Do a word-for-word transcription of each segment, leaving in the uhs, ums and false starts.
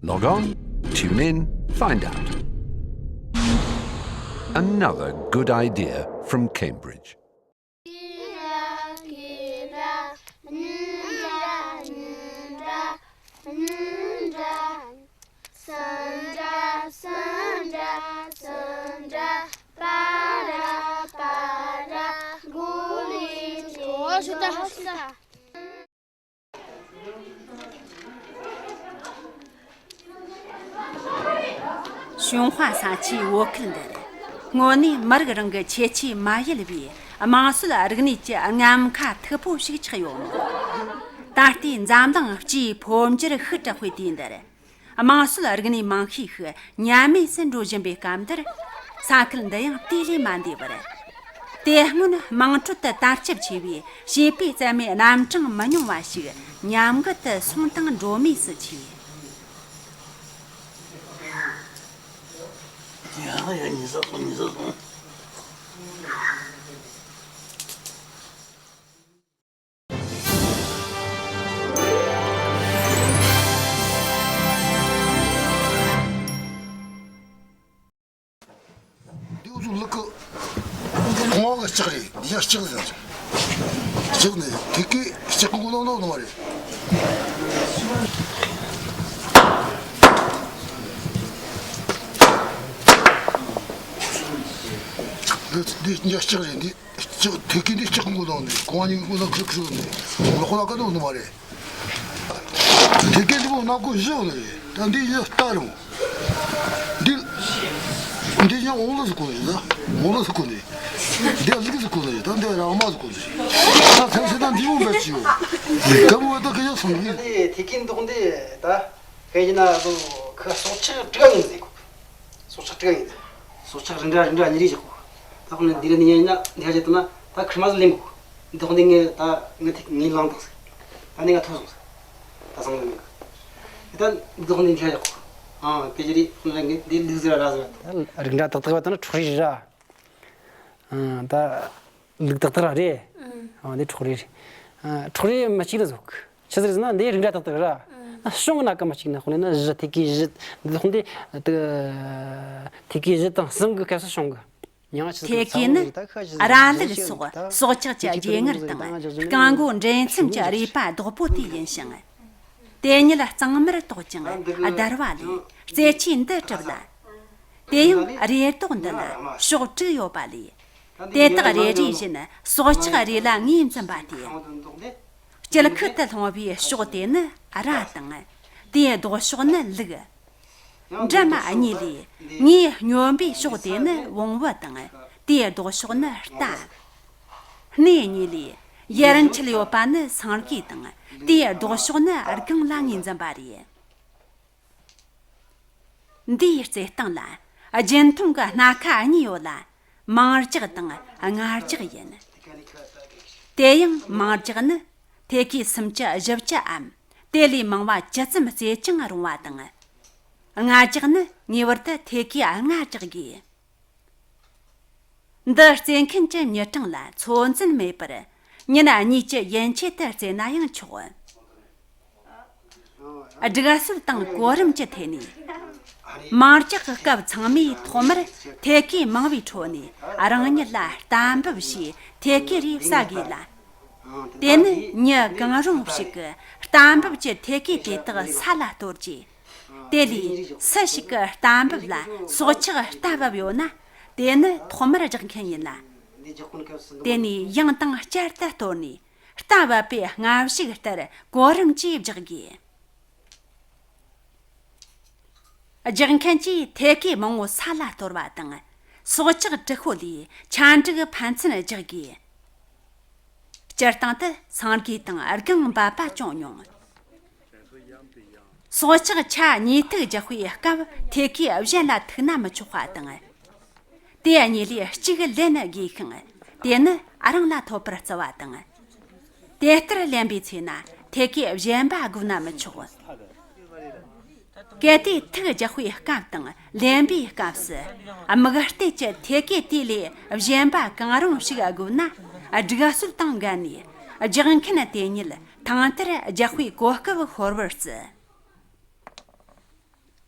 Log on, tune in, find out. Another good idea from Cambridge. ཞུན་ཧྭ་ས་ཆའི་བོད་ཁུལ་འདིར་སྔོན་ནས་མི་རིགས་རང་གི་ཁྱད་ཆོས་མ་ཡལ་བའི་དམངས་སྲོལ་རིག་གནས་ཀྱི་རྔམ་ཁ་མཐུག་པོ་ཞིག་ཆགས་ཡོད་མོད། ད་ལྟའི་འཛམ་གླིང་སྤྱིའི་འཕོ་འགྱུར་ཤུགས་དྲག་པོའི་དུས་འདིར། དམངས་སྲོལ་རིག་གནས་མང་ཤས་ཤིག་ཉམས་དམས་སུ་འགྲོ་བཞིན་པའི་སྐབས་འདིར། ས་ཁུལ་འདི་ཡང་དེ་ལས་མ་འདས་པར། དེ་སྔོན་དམངས་ཁྲོད་དུ་དར་ཁྱབ་ཆེ་བའི་བྱིས་པའི་རྩེད་མོའི་རྣམ་གྲངས་མི་ཉུང་བ་ཞིག་ཉམས་རྒུད་དུ་སོང་དང་འགྲོ་མུས་སུ་མཆིས། འདི་འུ་ཚོ་ལུག་གི་ཁང་བ་གི་ལྕགས་རེད། འདི་ཡང་ལྕགས་རེད། ལྕགས་ནས་ཐད་ཀའི་ལྕགས་གི་མགོ་ནང་ལོག་ནི་མ་རེད། འདི་འདི་ཡང་ལྕགས་རེད། འདི་ལྕགས་ཐད་ཀའི་འདི་ལྕགས་གི་མགོ་ནང་ནས་ཁང་བ་གཉིས་ཀྱི་མགོ་ནང་ཁུར་ཁུར་ནས་ལོག་ལ་ག་ནོ་ནི་མ་རེད། དེ་གའི་འདི་མོ་ནག་པོ་བཞི་ཡོད་ནི་རེད། ད་འདི་ཡི་རྟ་རུང་། འདི་འདི་ཡང་འོང་ལོ་ཟིག་གོ་ནི་རེད། ད་འོང་ལོ་ཟིག་གོ་ནི་རེད། འདི་ལུག་ཟིག་གོ་ནི་རེད། ད་འདི་ར་མ་ཟིག་གོ་ནི་རེད། ད་ཐམས་ཅད་ད་འདི་མོ་འབད་ཀྱི་ཡོད། ག་མོ་ད་ག་ཡ་སོང་གི། འདི་དེ་གའི་འདོགས་འདི་ད་ག་ཡིན་ན་ལོ་ཁ་སྲོག་ཆགས་དྲུག་ཡིན་ཟེར་གོ། སྲོག་ཆགས་དྲུག་ཡིན། སྲོག་ཆགས་རི་འདྲ་རི་འདྲ་གཉིས་རེ་བཞག་གོ། ད་ཁོ་ནི་འདི་ར་ནི་ཡིན་ན་འདི་ཧ་ཅེ་ཏུ་ན་ད་ཁྲི་མ་ཟིག་ལེན་གོ། འདི་ཁོ་འདི་ངས་ད་ངས་ཐིག་ངས་ལངས་དང་ཟིག། ད་ནི་ང་ཐོ་སོང་ཟིག། ད་སང་ལ་ངས་ད་འདི་ཁོ་འདི་འདི་ཧ་ཅེ་གོ། ཨ་དེ་ཅི་རེད། ཁོ་ནི་ངས་འདི་ལུག་ཟིག་ར་ར་ཟིག། ད་རི་འདྲ་ཏག་ཏག་བ་ད་ན་འཕྲོག་རེས་ར། ཨ་ད་ལུག་ཏག་ཏག་ར་རེད། ཨ་འདི་འཕྲོག་རེས་རེད། ཨ་འཕྲོག་རེས་མི་གཅིག་ལ་ཟོག། ཆི་ཟིག་ཟེར་ན་འདི་རི་འདྲ་ཏག་ཏག་ར། ཨ་གཤོང་གི་ནང་གི་མི་གཅིག་ན་ཁོ་ནི་ན་བཞི། ཐད་ཀའི་བཞི། འདི་ཁོ་འདི་ཐད་ཀའི་བཞི་དང་གསུམ་གི་སྐབས་སུ་གཤོང་གི། ཡང་ཆི་ཟིག་ཐད་ཀའི་ནི་ར་ལུག་སོགས་སྲོག་ཆགས་ཀྱི་རྗེས་ངར་དང་རྐང་མགོ་འདྲེན་མཚམས་ཀྱི་རུས་པ་རྡོག་པོ་དེ་ཡིན་ཞིང་། དེ་ཉིད་གཙང་མར་གཏོགས་ཀྱང་བརྡར་བ་ལས་རྩེ་ཆའི་འདི་གྲུབ་ལ། དེ་ཡང་རེ་དོགས་འདི་ལ་ཕྱོགས་དྲུག་ཡོད་པ་ལས། དེ་དག་རེ་རེ་བཞིན་སྲོག་ཆགས་རེ་ལ་ངོས་འཛིན་པ་སྟེ། དཀྱིལ་ཁུག་ཏུ་ལྷུང་བའི་ཕྱོགས་དེ་ནི་ར་དང་། དེའི་ལྡོག་ཕྱོགས་ནི་ལུག། འགྲམ་གཉིས་ལས་ངོས་སྙོམས་པའི་ཕྱོགས་དེ་ནི་བོང་བུ་དང་། དེའི་ལྡོག་ཕྱོགས་ནི་རྟ། སྣེ་གཉིས་ལས་ཡར་འཁྱིལ་ཡོད་པ་ནི་སེང་གེ་དང་། དེའི་ལྡོག་ཕྱོགས་ནི་སྒང་ལ་ངོས་འཛིན་པ་རེད། འདིའི་རྩེ་སྟེང་ལ་རྒྱུན་མཐོང་གི་སྣ་ཁ་གཉིས་ཡོད་ལ། མིང་རྒྱག་དང་རྔ་རྒྱག་ཡིན། དེ་ཡང་མིང་རྒྱག་ནི་ཐད་ཀའི་སུམ་ཅུ་བཞི་བཅུའམ་དེ་ལས་མང་བ་ཇི་ཙམ་རྩེད་ཅིང་རུང་བ་དང་། རྔ་རྒྱག་ནི་ངེས་པར་དུ་ཐད་ཀའི་རྔ་རྒྱག་དགོས། འདི་རྩེད་མཁན་གྱི་མྱི་གྲངས་ལ་ཚོད་འཛིན་མེད་པར་ཉིན་གཉིས་ཀྱི་ཡན་ཆད་དུ་རྩེད་ན་ཡང་ཆོག། སྒྲིག་སྲོལ་དང་གོ་རིམ་གྱི་ཐད་ནས། མིང་རྒྱག་གི་སྐབས་ཚང་མས་ཐོག་མར་ཐད་ཀའི་མང་བའི་ཁྲོད་ནས་རང་ཉིད་ལ་རྟ་འབུབ་ཞེས་ཐད་ཀའི་རིགས་བཟའ་དགོས་ལ། དེ་ནི་མྱི་གང་རུང་ཞིག་གིས་རྟ་འབུབ་ཀྱི་ཐད་ཀའི་དེ་དག་ས་ལ་གཏོར་རྗེས། དེ་ལས་སུ་ཞིག་གིས་རྟ་འབུབ་ལ་སྲོག་ཆགས་རྟ་བབས་ཡོད་ན། དེ་ནི་ཐོག་མར་རྒྱག་མཁན་ཡིན་ལ། དེ་ནས་ཡང་དང་བསྐྱར་དུ་གཏོར་ནས། རྟ་བབས་པའི་སྔ་གཞུག་ལྟར་གོ་རིམ་གྱིས་རྒྱག་དགོས། རྒྱག་མཁན་གྱིས་ཐད་ཀའི་མང་བོ་ས་ལ་གཏོར་བ་དང་། སྲོག་ཆགས་གྲི་ཤོ་ལས་ཆ་འགྲིག་ཕན་ཚུན་རྒྱག་དགོས། སྤྱིར་བཏང་དུ་སེང་གེ་དང་སྒང་འབབ་པ་ཅུང་ཉུང་། སྲོག་ཆགས་ཆ་གཉིས་ཐུག་རྒྱག་པའི་སྐབས་ཐད་ཀའི་གཞན་ལ་ཐུག་ན་མི་ཆོག་པ་དང་། དེ་གཉིས་ལས་གཅིག་ལེན་དགོས་ཤིང་། དེ་ནི་རང་ལ་ཐོབ་པར་བརྩི་བ་དང་། དེ་ལྟར་ལེན་པའི་ཚེ་ན་ཐད་ཀའི་གཞན་པ་དགོས་ན་མི་ཆོག། གལ་ཏེ་ཐུག་རྒྱག་པའི་སྐབས་དང་ལེན་པའི་སྐབས་སུ། དམིགས་གཏད་ཀྱི་ཐད་ཀའི་དུས་ལས་གཞན་པ་གང་རུང་ཞིག་དགོས་ན། སྒྲིག་སྲོལ་དང་འགལ་ནས། རྒྱག་མཁན་དེ་ཉིད་ཐང་ལྟར་རྒྱག་པའི་གོ་སྐབས་ཤོར་བར་བརྩི།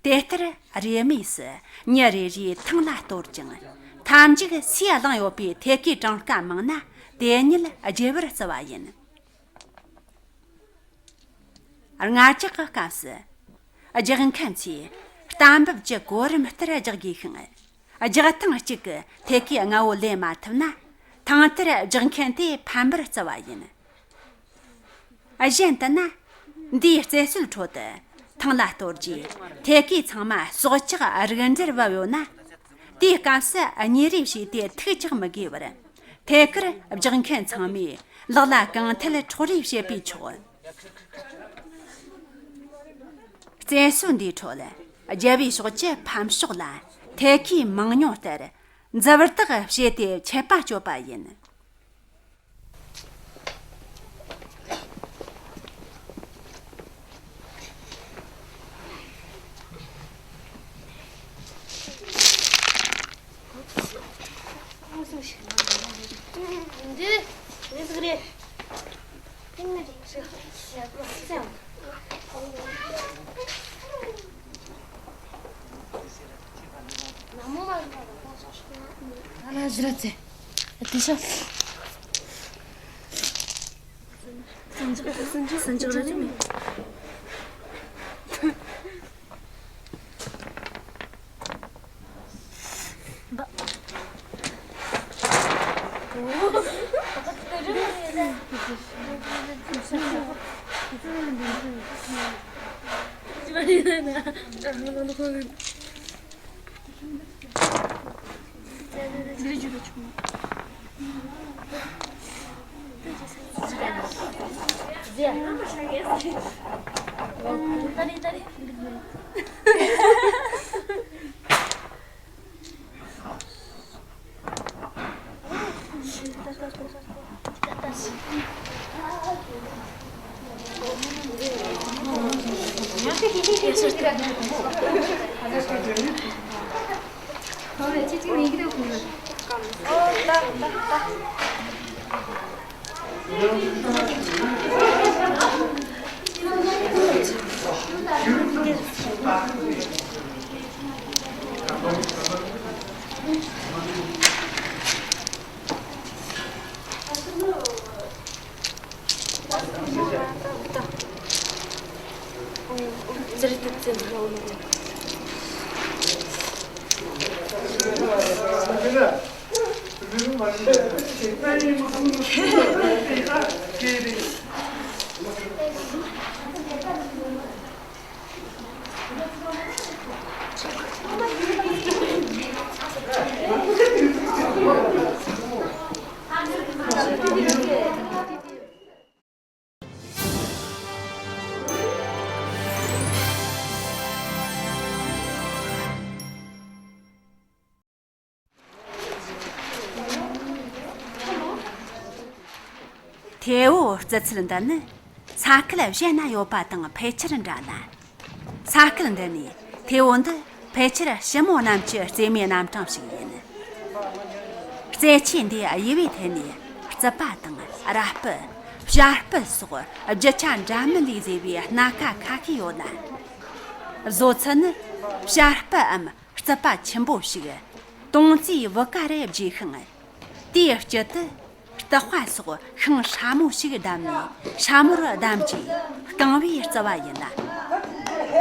དེ་ལྟར་རེས་མོས་སུ་ཉིན་རེ་རེའི་ཐང་ལ་གཏོར་ཅིང་། མཐའ་མཇུག་སུས་བླངས་ཡོད་པའི་ཐད་ཀའི་གྲངས་ཀ་མང་ན་དེ་ཉིད་བརྗེ་བར་བརྩི་བ་ཡིན། རྔ་རྒྱག་གི་སྐབས་སུ། རྒྱག་མཁན་ཚོས་གཏན་འབེབས་ཀྱི་གོ་རིམ་ལྟར་རྒྱག་དགོས་ཤིང་། རྒྱག་ཐེངས་གཅིག་གི་ཐད་ཀའི་རྔ་བོ་ལེན་མ་ཐུབ་ན། ཐེངས་དེར་རྒྱག་མཁན་དེ་ཕམ་པར་བརྩི་བ་ཡིན། གཞན་དུ་ན། འདིའི་རྩེད་སྲོལ་ཁྲོད་དུ་ཐང་ལ་གཏོར་རྗེས་ཐད་ཀའི་ཚང་མ་སྲོག་ཆགས་རིགས་འདྲར་བབས་ཡོད་ན། དེའི་སྐབས་སུ་གཉིད་རེ་བྱས་ཏེ་ཐུག་ཀྱང་མི་དགོས་པར། ཐད་ཀར་རྒྱག་མཁན་ཚང་མས་ལག་ལ་གང་འཐད་འཕྲོག་རེས་བྱེད་པས་ཆོག། རྩེད་སྲོལ་འདིའི་ཁྲོད་རྒྱལ་བའི་ཕྱོགས་ཀྱི་ཕམ་ཕྱོགས་ལ་ཐད་ཀའི་མང་ཉུང་ལྟར་མཛུབ་ཐག་བྱས་ཏེ་ཆད་པ་གཅོད་པ་ཡིན། འདི་རེད། འདི་ཟིག་རེད། ཐེ་བོ་རྩི་ཚུལ་འདི་ནི་ས་ཁུལ་གཞན་ན་ཡོད་པ་དང་ཕལ་ཆེར་འདྲ་ལ། ས་ཁུལ་འདི་ནས་ཐེ་བོ་འདི་ཕལ་ཆེར་ཞི་མོ་རྣམས་ཀྱི་རྩེད་མོའི་རྣམ་གྲངས་ཤིག་ཡིན། རྩེད་ཆས་འདིའི་དབྱེ་བའི་ཐད་ནས་རྩིད་པ་དང་ར་སྤུ། བྱ་སྤུ་སོགས་རྒྱུ་ཆ་འདྲ་མིན་ལས་བཟོས་པའི་སྣ་ཁ་ཁ་ཤས་ཡོད་ལ། བཟོ་ཚུལ་ནི་བྱ་སྤུའམ་རྩིད་པ་ཆེན་པོ་ཞིག་དོང་ཙེའི་བུ་ག་རེ་བརྗེས་ཤིང་། དེའི་དཀྱིལ་དུ་སྟག་པ་སོགས་ཤིང་སྲ་མོ་ཞིག་བསྡམས་ནས་སྲ་མོར་བསྡམས་རྗེས་རྐང་བས་རྩི་བ་ཡིན་ལ།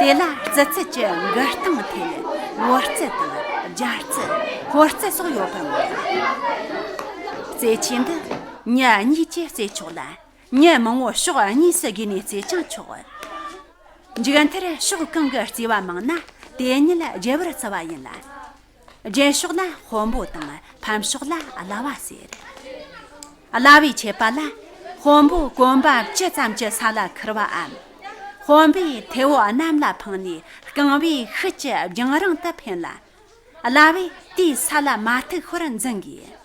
དེ་ལ་རྩི་ཚུལ་གྱི་འགུལ་སྟངས་ཐད་བོད་རྩི་དང་རྒྱ་རྩི། ཧོར་རྩི་སོགས་ཡོད་པར་མངོན། རྩེད་ཆས་འདི་མྱི་གཉིས་ཀྱིས་རྩེ་ཆོག་ལ། མྱི་མང་བོ་ཕྱོགས་གཉིས་སུ་བགོས་ནས་རྩེ་ཀྱང་ཆོག། མཇུག་མཐར་ཕྱོགས་གང་གི་རྩེ་བ་མང་ན་དེ་ཉིད་བརྗེ་བར་བརྩི་བ་ཡིན་ལ། རྒྱན་ཕྱོགས་ལ་དཔོན་པོ་དང་ཕམ་ཕྱོགས་ལ་གླ་བ་ཟེར། གླ་བའི་ཆད་པ་ལ་དཔོན་པོ་གོམ་པ་བཅུ་ཙམ་གྱི་ས་ལ་ཁུར་བའམ། དཔོན་པོས་ཐེ་བོ་གནམ་ལ་འཕངས་ནས་རྐང་བས་ཤུལ་གྱི་རྒྱང་རིང་དུ་འཕེན་ལ། གླ་བས་དེའི་ས་ལ་མ་ཐུག་ཤོར་འཛིན་དགོས།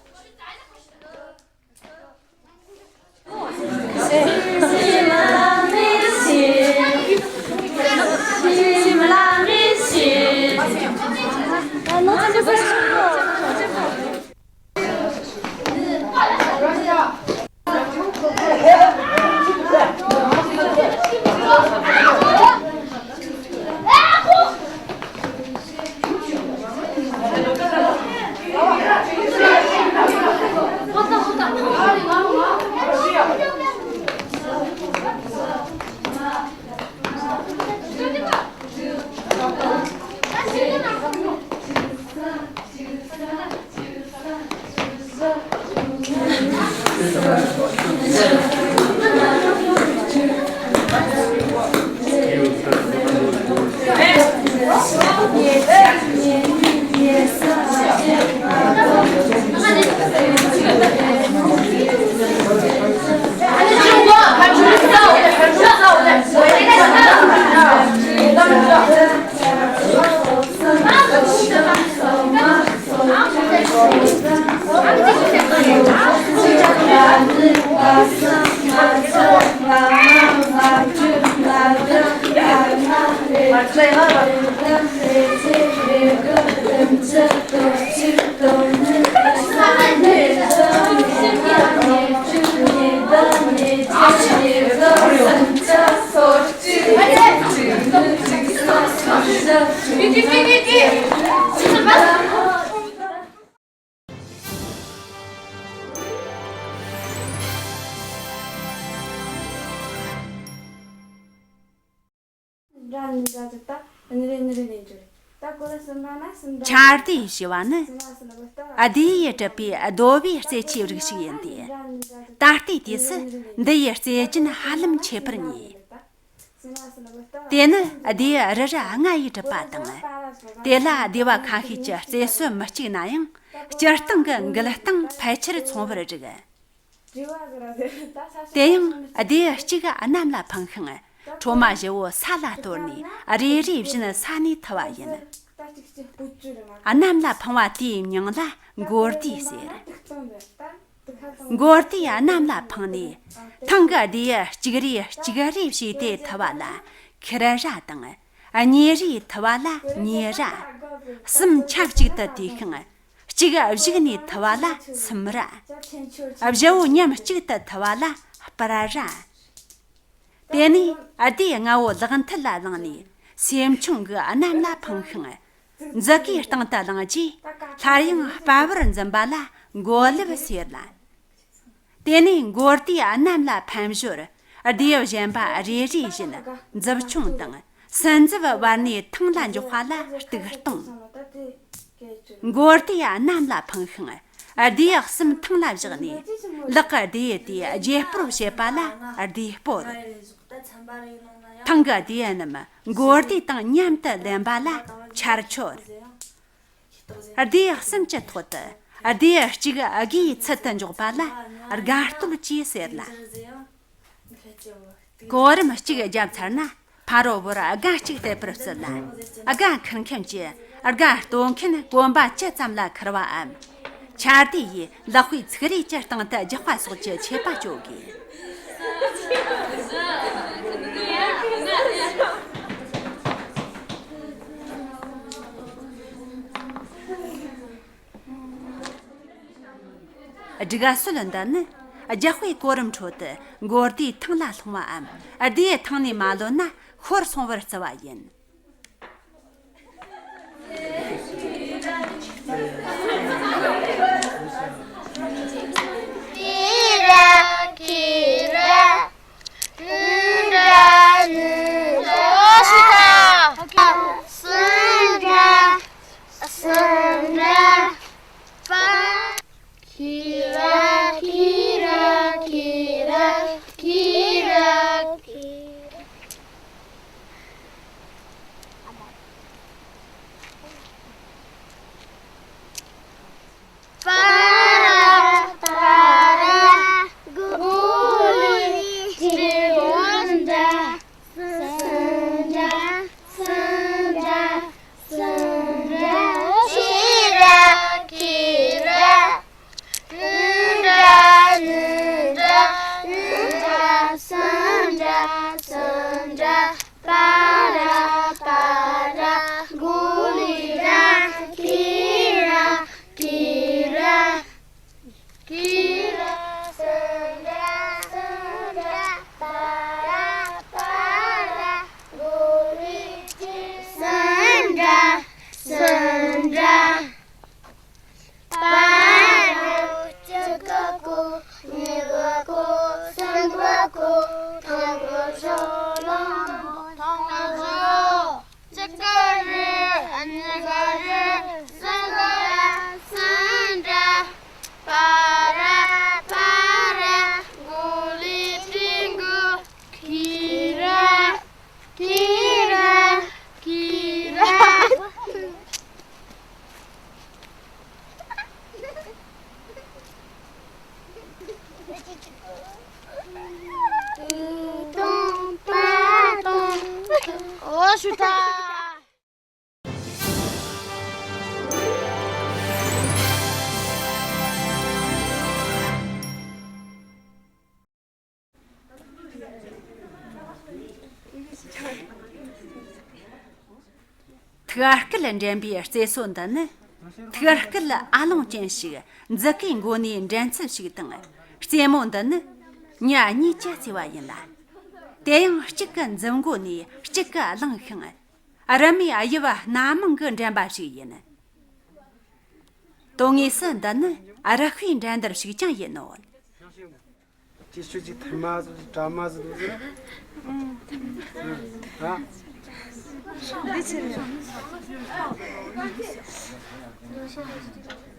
ཆར་དུས་ཞེས་པ་ནི་ཨ་དེ་ཡིས་གྲུབ་པའི་རྡོ་བའི་རྩེད་ཆས་རིགས་ཤིག་ཡིན་ཏེ། ད་ལྟའི་དུས་སུ་འདི་ཡི་རྩེད་རྒྱན་ཧ་ལམ་ཆད་པར་ཉེ། དེ་ནི་སྡེ་རུ་རུ་ལྔ་ཡིས་གྲུབ་པ་དང་། དེ་ལ་སྡེ་བ་ཁ་ཤས་ཀྱི་རྩེད་སྲོལ་མི་གཅིག་ན་ཡང་། སྤྱིར་བཏང་གི་མགུལ་སྟེང་ཕལ་ཆེར་མཚུངས་པར་རིགས། དེ་ཡང་སྡེ་གཅིག་གནམ་ལ་འཕངས་ཤིང་། ཁྲོ་མ་བཞི་བོ་ས་ལ་གཏོར་ནས་རེ་རེ་བཞིན་ས་ནས་ཐུ་བ་ཡིན། གནམ་ལ་འཕངས་པ་དེའི་མྱིང་ལ་མགོ་རྡེ་ཟེར། མགོ་རྡེ་གནམ་ལ་འཕངས་ནས། ཐང་གི་སྡེ་གཅིག་རེ་གཅིག་རེ་བྱས་ཏེ་ཐུ་བ་ལ་ཁིར་ར་དང་། གཉིས་རེ་ཐུ་བ་ལ་ཉེ་ར། གསུམ་ཆབས་ཅིག་ཏུ་དུས་ཤིང་། གཅིག་བཞུགས་ནས་ཐུ་བ་ལ་སུམ་ར། བཞི་བོ་མཉམ་གཅིག་ཏུ་ཐུ་བ་ལ་སྤར་ར། དེ་ནས་སྡེ་ལྔ་བོ་ལག་མཐིལ་ལ་བླངས་ནས་སེམས་ཆུང་གིས་གནམ་ལ་འཕངས་ཤིང་། མཛུབ་གུའི་སྟེང་དུ་བླངས་རྗེས་སླར་ཡང་སྤར་བར་འཛིན་པ་ལ་མགོ་ལེབ་ཟེར་ལ། དེ་ནས་མགོ་རྡེ་གནམ་ལ་འཕེན་ཞོར་སྡེ་གཞན་པ་རེ་རེ་བཞིན་མཛུབ་ཆུང་དང་སུན་མཛུབ་བར་ནས་ཐང་ལ་འཇོག་པ་ལ་གཏུག་གཏོང་། མགོ་རྡེ་གནམ་ལ་འཕངས་ཤིང་། སྡེ་གསུམ་ཐང་ལ་བཞག་ནས་ལག་གི་སྡེ་དེ་བརྗེ་སྤོར་བྱེད་པ་ལ་སྡེ་སྤོར། ཐང་གི་སྡེ་རྣམས་མགོ་རྡེ་དང་མཉམ་དུ་ལེན་པ་ལ་ཆར་ཆོར། སྡེ་གསུམ་གྱི་ཐོག་ཏུ་སྡེ་གཅིག་དགུའི་ཚུལ་དུ་འཇོག་པ་ལ་དགའ་སྟོད་ཅེས་ཟེར་ལ། གོ་རིམ་གཅིག་བརྒྱབ་ཚར་ན་ཕ་རོལ་པོར་སྒ་གཅིག་གཏད་པར་བརྩིས་ལ། སྒ་ཁུར་མཁན་གྱིས་སྒ་གཏོད་མཁན་གོམ་པ་ཇི་ཙམ་ལ་ཁུར་བའམ། ཆར་དུས་ཡིས་ལག་པའི་ཚིགས་རེ་གྱི་སྟེང་དུ་རྒྱག་པ་སོགས་ཀྱི་ཆད་པ་གཅོད་དགོས། སྒྲིག་སྲོལ་འདི་ནི་རྒྱག་པའི་གོ་རིམ་ཁྲོད་དུ་མགོ་རྡེ་ཐང་ལ་ལྷུང་བའམ་རྡེ་ཐང་ནས་མ་ལོན་ན་ཤོར་སོང་བར་བརྩི་བ་ཡིན། ཐུགས་སྐལ་འགྲན་པའི་རྩེད་སོ་འདི་ནི། ཐུགས་སྐལ་ཨ་ལོང་ཅན་ཞིག་འཛི་གུའི་མགོ་ནས་འགྲན་ཚུལ་ཞིག་དང་། རྩེད་མོ་འདི་ནི་མྱི་གཉིས་ཀྱི་རྩེ་བ་ཡིན་ལ། དེ་ཡང་གཅིག་གི་འཛིན་མགོ་ནས་གཅིག་གིས་བླངས་ཤིང་། རུ་མའི་དབྱིབས་སྣ་མང་གི་འགྲན་པ་ཞིག་ཡིན། དོན་དངོས་སུ་འདི་ནི་རུ་ཤའི་འགྲན་བསྡུར་ཞིག་ཀྱང་ཡིན་ནོ། དེ་ཆོས་ཅིག་ཐུར་མ་ཟིག་དྲ་མ་ཟིག་འདུག་ཟེར། ཨ།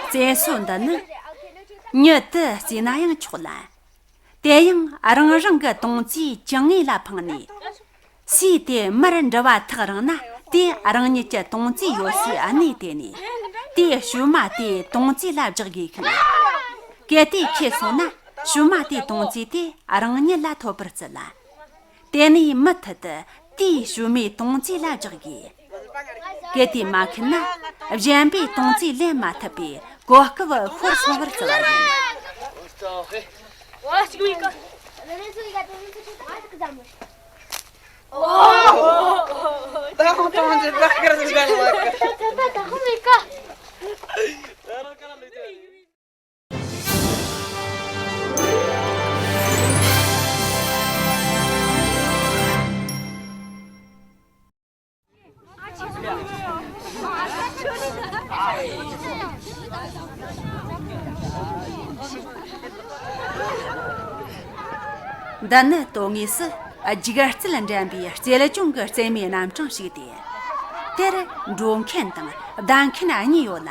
རྩེད་སོ་འདི་ནི་མྱུར་དུ་རྩེས་ན་ཡང་ཆོག་ལ། དེ་ཡང་རང་རང་གི་དོང་ཙེ་བཅང་ངེས་ལ་འཕངས་ནས། སུས་དེ་མར་འགྲུལ་བ་ཐག་རིང་ན་དེ་རང་ཉིད་ཀྱི་དོང་ཙེ་ཡོད་སའི་གནས་དེ་ནས་དེའི་ཞུ་མ་དེའི་དོང་ཙེ་ལ་འཇག་དགོས་ཤིང་། གལ་ཏེ་ཁེལ་སོང་ན་ཞུ་མ་དེའི་དོང་ཙེ་དེ་རང་ཉིད་ལ་ཐོབ་པར་བརྩི་ལ། དེ་ནས་མུ་མཐུད་དུ་དེའི་ཞུ་མའི་དོང་ཙེ་ལ་འཇག་དགོས། གལ་ཏེ་མ་ཁེལ་ན་གཞན་པའི་དོང་ཙེ་ལེན་མ་ཐུབ་པའི་གོ་སྐབས་ཤོར་སོང་བར་བརྩི་བ་ཡིན། འདི་ནི་དོན་དངོས་སུ་སྒྱུ་རྩལ་འགྲན་པའི་རྩེད་འཇོ་གི་རྩེད་མོའི་རྣམ་གྲངས་ཤིག་སྟེ། དེར་འགྲོ་མཁན་དང་བདའ་མཁན་གཉིས་ཡོད་ལ།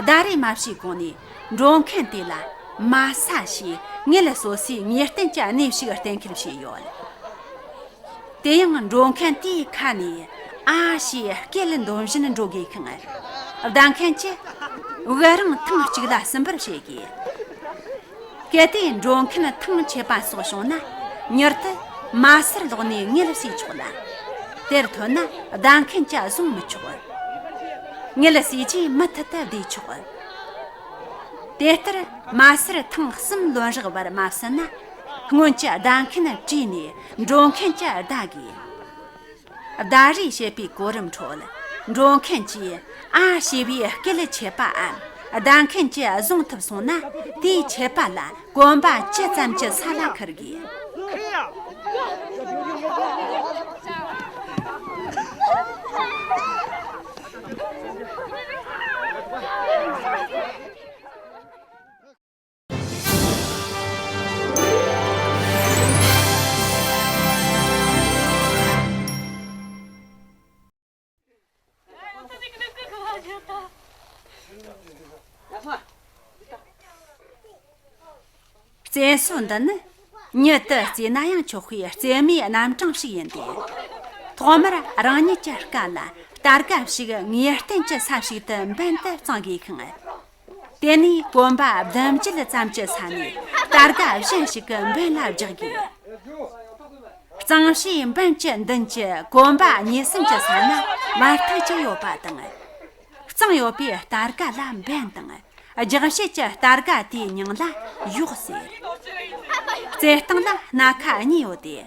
ཟླ་རེ་མ་ཕྱེད་གོང་ནས་འགྲོ་མཁན་དེ་ལ་མ་ས་ཞེས་ངལ་གསོ་སའི་ངེས་གཏན་གྱི་གནས་ཤིག་གཏན་འཁེལ་བྱས་ཡོད། དེ་ཡང་འགྲོ་མཁན་དེའི་ཁ་ནས་ཨ་ཞེས་སྐད་འདོན་བཞིན་འགྲོ་དགོས་ཤིང་། བདའ་མཁན་གྱིས་དབུགས་རིང་ཐེངས་གཅིག་ལ་གསུམ་པར་བྱེད་དགོས། གལ་ཏེ་འགྲོ་མཁན་ཐང་ཆད་པ་སོགས་བྱུང་ན་མྱུར་དུ་མ་སར་ལོག་ནས་ངལ་གསོས་ཆོག་ལ། དེར་ཐོན་ན་བདའ་མཁན་གྱིས་བཟུང་མི་ཆོག། ངལ་གསོས་རྗེས་མུ་མཐུད་དུ་བསྡད་ཆོག། དེ་ལྟར་མ་སར་ཐེངས་གསུམ་ལོན་རག་བར་མ་ཟིན་ན། སྔོན་གྱི་བདའ་མཁན་བྲོས་ནས་འགྲོ་མཁན་གྱིས་བདའ་དགོས། བརྡ་རེས་བྱེད་པའི་གོ་རིམ་ཁྲོད། འགྲོ་མཁན་གྱིས་ཨ་ཞེས་པའི་སྐད་ཆད་པའམ། བདའ་མཁན་གྱིས་བཟུང་ཐུབ་སོང་ན། དེའི་ཆད་པ་ལ་གོམ་པ་ཇི་ཙམ་གྱི་ས་ལ་འཁུར་དགོས། རྩེད་སོ་འདི་ནི་མྱུར་དུ་རྩེས་ན་ཡང་ཆོག་པའི་རྩེད་མོའི་རྣམ་གྲངས་ཤིག་ཡིན་ཏེ། ཐོག་མར་རང་ཉིད་ཀྱི་རྐང་ལ་རྟ་རྒ་ཞིག་ངེས་གཏན་གྱི་ས་ཞིག་ཏུ་འབེན་དུ་བརྩང་དགོས་ཤིང་། དེ་ནས་གོམ་པ་བདུན་བརྒྱད་ཙམ་གྱི་ས་ནས་རྟ་རྒ་གཞན་ཞིག་གི་འབེན་ལ་རྒྱག་དགོས། གཙང་བྱེད་འབེན་གྱི་མདུན་གྱི་གོམ་པ་གཉིས་གསུམ་གྱི་ས་ན་མར་ཐིག་ཅིག་ཡོད་པ་དང་། གཙང་ཡོད་པའི་རྟ་རྒ་ལ་འབེན་དང་། རྒྱག་བྱེད་ཀྱི་རྟ་རྒ་དེའི་མིང་ལ་གཞོག་ཟེར། རྩེད་སྟངས་ལ་སྣ་ཁ་གཉིས་ཡོད་དེ།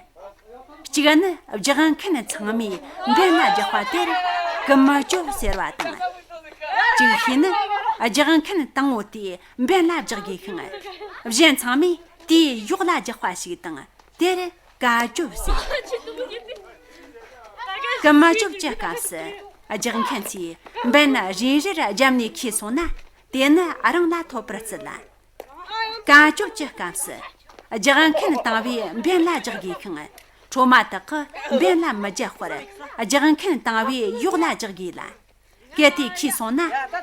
གཅིག་ནི་རྒྱག་མཁན་ཚང་མས་འབེན་ལ་རྒྱག་པ་དེར་གི་མ་ཅོབ་ཟེར་བ་དང་། གཅིག་ཤོས་ནི་རྒྱག་མཁན་དང་པོ་དེས་འབེན་ལ་རྒྱག་དགོས་ཤིང་། གཞན་ཚང་མས་དེའི་གཞོག་ལ་རྒྱག་པ་ཞིག་དང་། དེར་ཀ་ཅོབ་ཟེར། ཀི་མ་ཅོབ་ཀྱི་སྐབས་སུ་རྒྱག་མཁན་ཚོས་འབེན་རེ་རེར་བརྒྱབ་ནས་ཁེལ་སོང་ན། དེ་ནི་རང་ལ་ཐོབ་པར་བརྩི་ལ། ཀ་ཅོབ་ཀྱི་སྐབས་སུ་རྒྱག་མཁན་དང་པོས་འབེན་ལ་རྒྱག་དགོས་ཤིང་། འཕྲོ་མ་དག་གིས་འབེན་ལ་མི་རྒྱག་པར་ རྒྱག་མཁན་དང་བས་གཡོག་ལ་རྒྱག་དགོས་ལ། གལ་ཏེ་ཁུས་སོང་ན་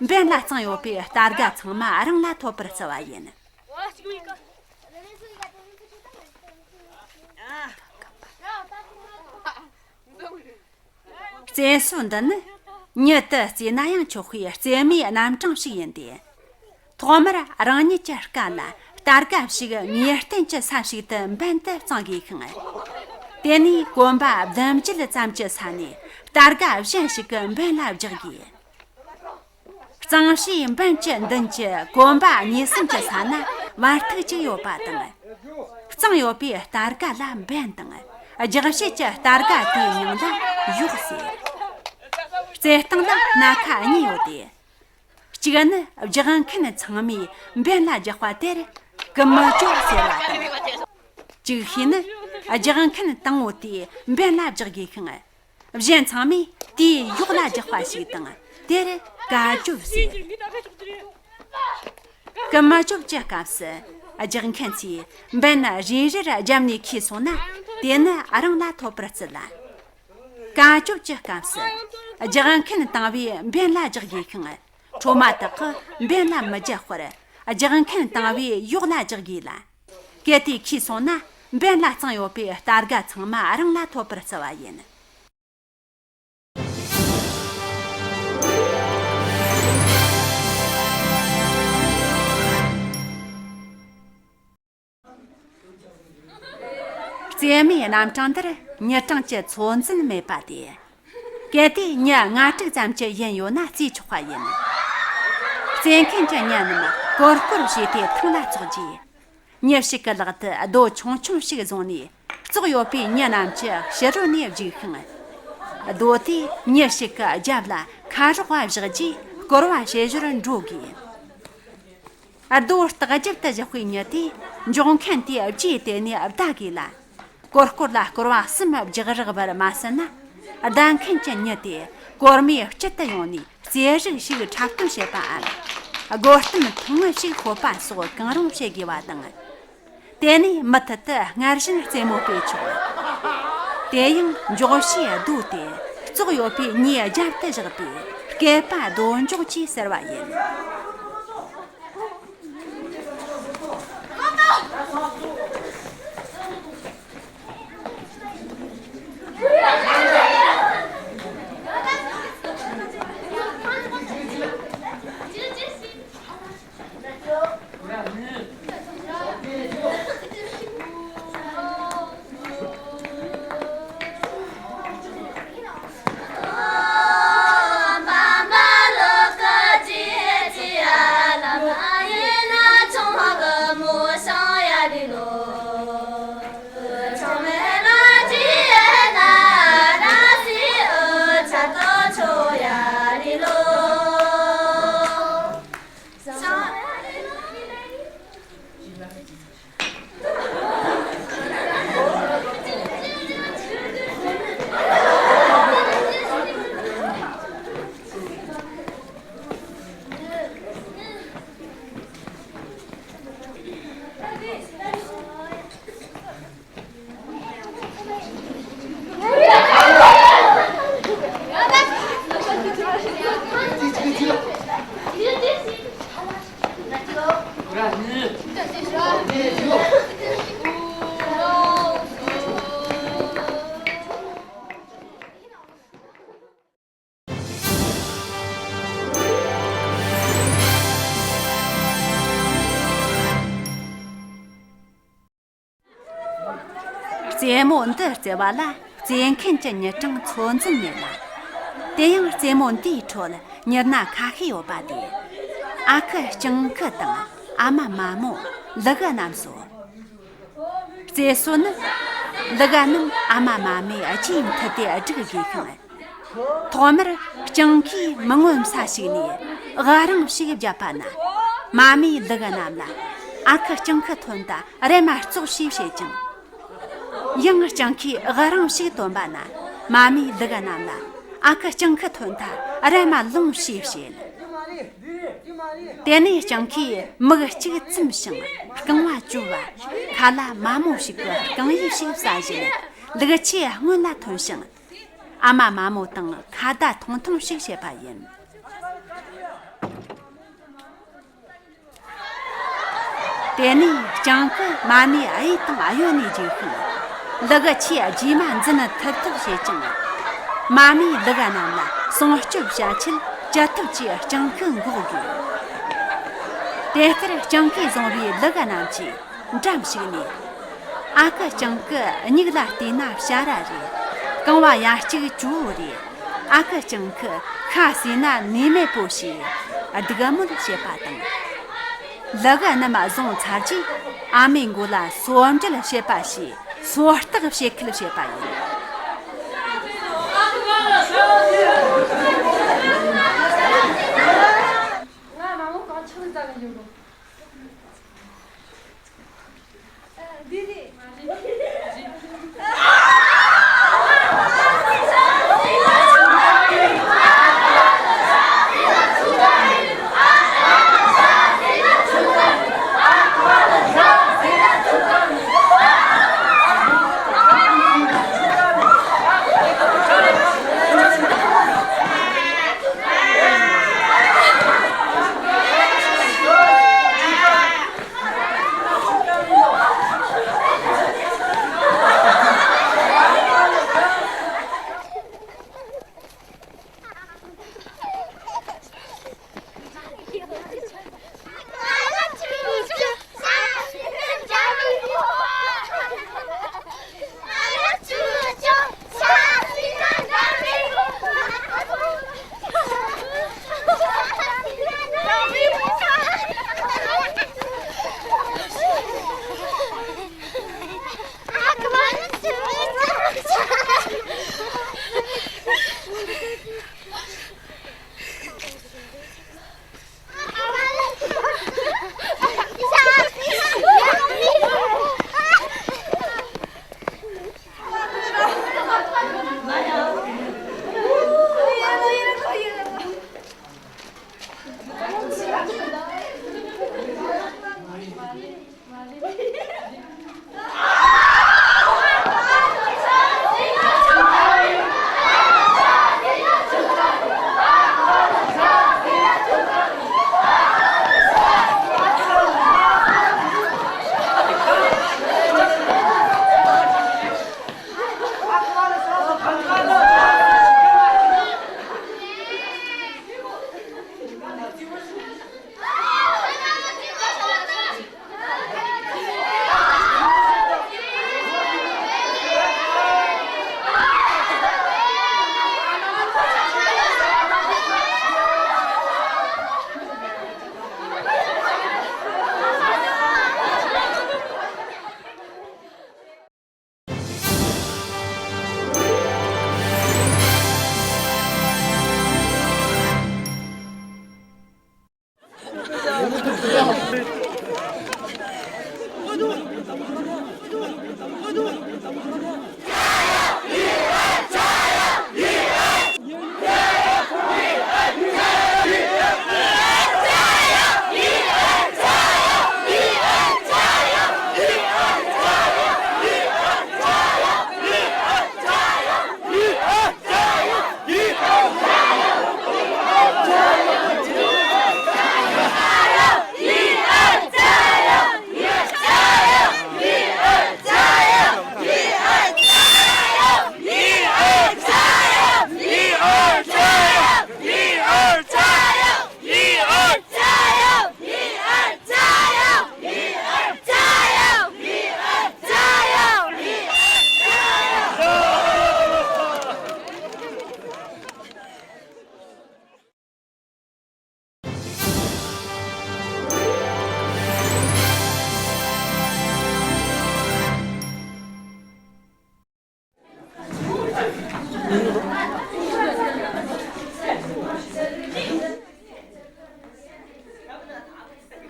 འབེན་ལ་བརྩིངས་ཡོད་པའི་རྟ་སྒ་ཚང་མ་རང་ལ་ཐོབ་པར་བརྩི་བ་ཡིན། རྩེད་སྲོལ་འདི་ནི་མྱི་དུ་རྩེ་ན་ཡང་ཆོག་པའི་རྩེད་མོའི་རྣམ་གྲངས་ཤིག་ཡིན་ཏེ། ཐོག་མར་རང་ཉིད་ཀྱི་རྐང་ལ་རྟ་སྒ་ཞིག་ངེས་གཏན་གྱི་ས་ཞིག་ཏུ་འབེན་དུ་བརྩིང་དགོས་ཤིང་། དེ་ནས་གོམ་པ་བདུན་བརྒྱད་ཙམ་གྱི་ས་ནས་རྟ་སྒ་གཞན་ཞིག་གི་འབེན་ལ་རྒྱག་དགོས། གཙང་བྱིའུའི་འབེན་གྱི་མདུན་གྱི་གོམ་པ་གཉིས་གསུམ་གྱི་ས་ན་བར་ཐིག་ཅིག་ཡོད་པ་དང་། བརྩིངས་ཡོད་པའི་རྟ་སྒ་ལ་འབེན་དང་། རྒྱག་བྱེད་ཀྱི་རྟ་སྒ་དེའི་མིང་ལ་གཡོག་ཟེར། རྩེད་སྟངས་ལ་སྣ་ཁ་གཉིས་ཡོད་དེ། གཅིག་ནི་རྒྱག་མཁན་ཚང་མས་འབེན་ལ་རྒྱག་པ་དེར་ཀུ་མུ་ཅོ་ཟེར་བ་དང་། ཅིག་ཤོས་ནི་རྒྱག་མཁན་དང་པོ་དེས་འབེན་ལ་རྒྱག་དགོས་ཤིང་། གཞན་ཚང་མས་དེའི་གཡོག་ལ་རྒྱག་པ་ཞིག་དང་དེར་ཀ་ཅོབ་ཟེར། ཀུ་མུ་ཅོབ་ཀྱི་སྐབས་སུ་རྒྱག་མཁན་ཚོས་འབེན་རེ་རེར་བརྒྱབ་ནས་ཁུས་སོང་ན་དེ་ནི་རང་ལ་ཐོབ་པར་བརྩི་ལ། ཀ་ཅོབ་ཀྱི་སྐབས་སུ་རྒྱག་མཁན་དང་པོས་འབེན་ལ་རྒྱག་དགོས་ཤིང་། འཕྲོ་མ་དག་གིས་འབེན་ལ་མི་རྒྱག་པར་རྒྱག་མཁན་དང་པོས་གཡོག་ལ་རྒྱག་དགོས་ལ། གལ་ཏེ་ཁུས་སོང་ན་འབེན་ལ་བརྩིངས་ཡོད་པའི་རྟ་སྒ་ཚང་མ་རང་ལ་ཐོབ་པར་བརྩི་བ་ཡིན། རྩེད་མོའི་རྣམ་གྲངས་འདིར་མྱི་གྲངས་ཀྱི་ཚོད་འཛིན་མེད་པ་སྟེ། གལ་ཏེ་མྱི་ལྔ་དྲུག་ཙམ་གྱི་ཡན་ཡོད་ན་རྩེས་ཆོག་པ་ཡིན། རྩེད་མཁན་གྱི་མྱི་རྣམས་སྐོར་སྐོར་བྱས་ཏེ་ཐང་ལ་ཙོག་རྗེས། མྱི་ཞིག་གི་ལག་ཏུ་རྡོ་ཆུང་ཆུང་ཞིག་བཟུང་ནས་ཙོག་ཡོད་པའི་མྱི་རྣམས་ཀྱི་ཕྱི་རོལ་ནས་བརྒྱུགས་ཤིང་། རྡོ་དེ་མྱི་ཞིག་གི་རྒྱབ་ལ་ཁ་རོག་པ་བཞག་རྗེས་སྐོར་བ་བྱེད་ཞོར་འགྲོ་དགོས། རྡོ་ལྟག་རྒྱབ་ཏུ་བཞག་པའི་མྱི་དེས་འཇོག་མཁན་དེའི་རྗེས་དེད་ནས་བདའ་དགོས་ལ། སྐོར་སྐོར་ལ་སྐོར་བ་གསུམ་རྒྱག་རག་པར་མ་ཟད་ན། བདའ་མཁན་གྱི་མྱི་དེས་གོར་མོའི་དཀྱིལ་དུ་ཡོང་ནས་རྩེད་རིགས་ཤིག་འཁྲབ་སྟོན་བྱེད་པའམ། སྒོ་གཏམ་ཐུང་ངུ་ཞིག་ཤོད་པ་སོགས་གང་རུང་བྱེད་དགོས་པ་དང་། དེ་ནས་མུ་མཐུད་དུ་སྔར་བཞིན་རྩེད་མོ་སྤེལ་ཆོག། དེ་ཡང་འཇོག་བྱའི་རྡོ་དེ་ཙོག་ཡོད་པའི་མྱིའི་རྒྱབ་ཏུ་བཞག་པས་སྐེད་པ་རྡོ་འཇོག་ཅེས་ཟེར་བ་ཡིན། རྩེད་མོ་འདི་རྩེ་བ་ལ་རྩེད་མཁན་གྱི་མྱི་གྲངས་ཚོད་འཛིན་མེད་ལ། དེ་ཡང་རྩེད་མོ་འདིའི་ཁྲོད་མྱི་སྣ་ཁ་ཤས་ཡོད་པ་དེ། ཨ་ཁུ་སྤྱང་ཁུ་དང་ཨ་མ་མ་མོ། ལུ་གུ་རྣམས་སོ། རྩེད་སྲོལ་ནི། ལུ་གུ་རྣམས་ཨ་མ་མ་མོའི་རྗེས་མཐུད་དེ་བསྒྲིགས་དགོས་ཤིང་། ཐོག་མར་སྤྱང་ཁུས་མི་མངོན་ས་ཞིག་ནས་འུ་རང་ཞིག་བརྒྱབ་པ་ན། མ་མོས་ལུ་གུ་རྣམས་ལ། ཨ་ཁུ་སྤྱང་ཁུ་ཐོན་ད་རེམ་མ་ཙོག་ཞེས་བཤད་ཅིང་། ཡང་སྤྱང་ཁུས་འུ་རང་ཞིག་བཏོན་པ་ན། མ་མོས་ལུ་གུ་རྣམས་ལ། ཨ་ཁུ་སྤྱང་ཁུ་ཐོན་ད་རེམ་མ་ལོངས་ཞེས་བཤད། དེ་ནས་སྤྱང་ཁུས་མིག་གཅིག་བཙུམས་ཤིང་རྐང་བ་གཅོད་པ། ཁ་ལ་མ་རྨོ་ཞིག་གི་རྐང་ཡིབ་ཞིག་ཟ་བཞིན་ལུག་ཁྱུའི་སྔོན་ལ་ཐོན་ཞིང་། ཨ་མ་མ་མོ་དང་ཁ་བརྡ་ཐུང་ཐུང་ཞིག་བྱེད་པ་ཡིན། དེ་ནས་སྤྱང་ཀི་མ་མའི་གཡས་དང་གཡོན་ནས་རྒྱུག་ཤིང་། ལུ་གུ་ཆེས་རྗེས་མ་འཛིན་ཐུབ་ཐུབ་བྱེད་ཅིང་། མ་མའི་ལུ་གུ་རྣམས་ལ་སྲུང་སྐྱོབ་བྱ་ཆེད་ཅི་ཐུབ་ཀྱིས་སྤྱང་ཀི་འགོག་དགོས། དེ་ལྟར་སྤྱང་ཀིས་བཟུང་བའི་ལུ་གུ་རྣམས་ཀྱིས་འགྲམ་ཞིག་ནས། ཨ་ཁུ་སྤྱང་ཀི་མྱིག་ལ་བལྟས་ན་བྱ་ར་རེད། རྐང་བ་ཡ་གཅིག་གྱོ་བོ་རེད། ཨ་ཁུ་སྤྱང་ཀི་ཤ་ཟོས་ན་ནུས་མེད་པོ་ཞེས་སྡིགས་དམོད་བྱེད་པ་དང་། ལུ་གུ་རྣམས་བཟུང་ཚར་རྗེས་ཨ་མའི་མགོ་ལ་སོ་འབྲེལ་བྱེད་པ་ཞེས་སོ་ལྟག་བྱེད་ཁུལ་བྱེད་པ་ཡིན། ང་རང་ངོ་གང་ཆགས་ཙམ་ཡིན་ནོ།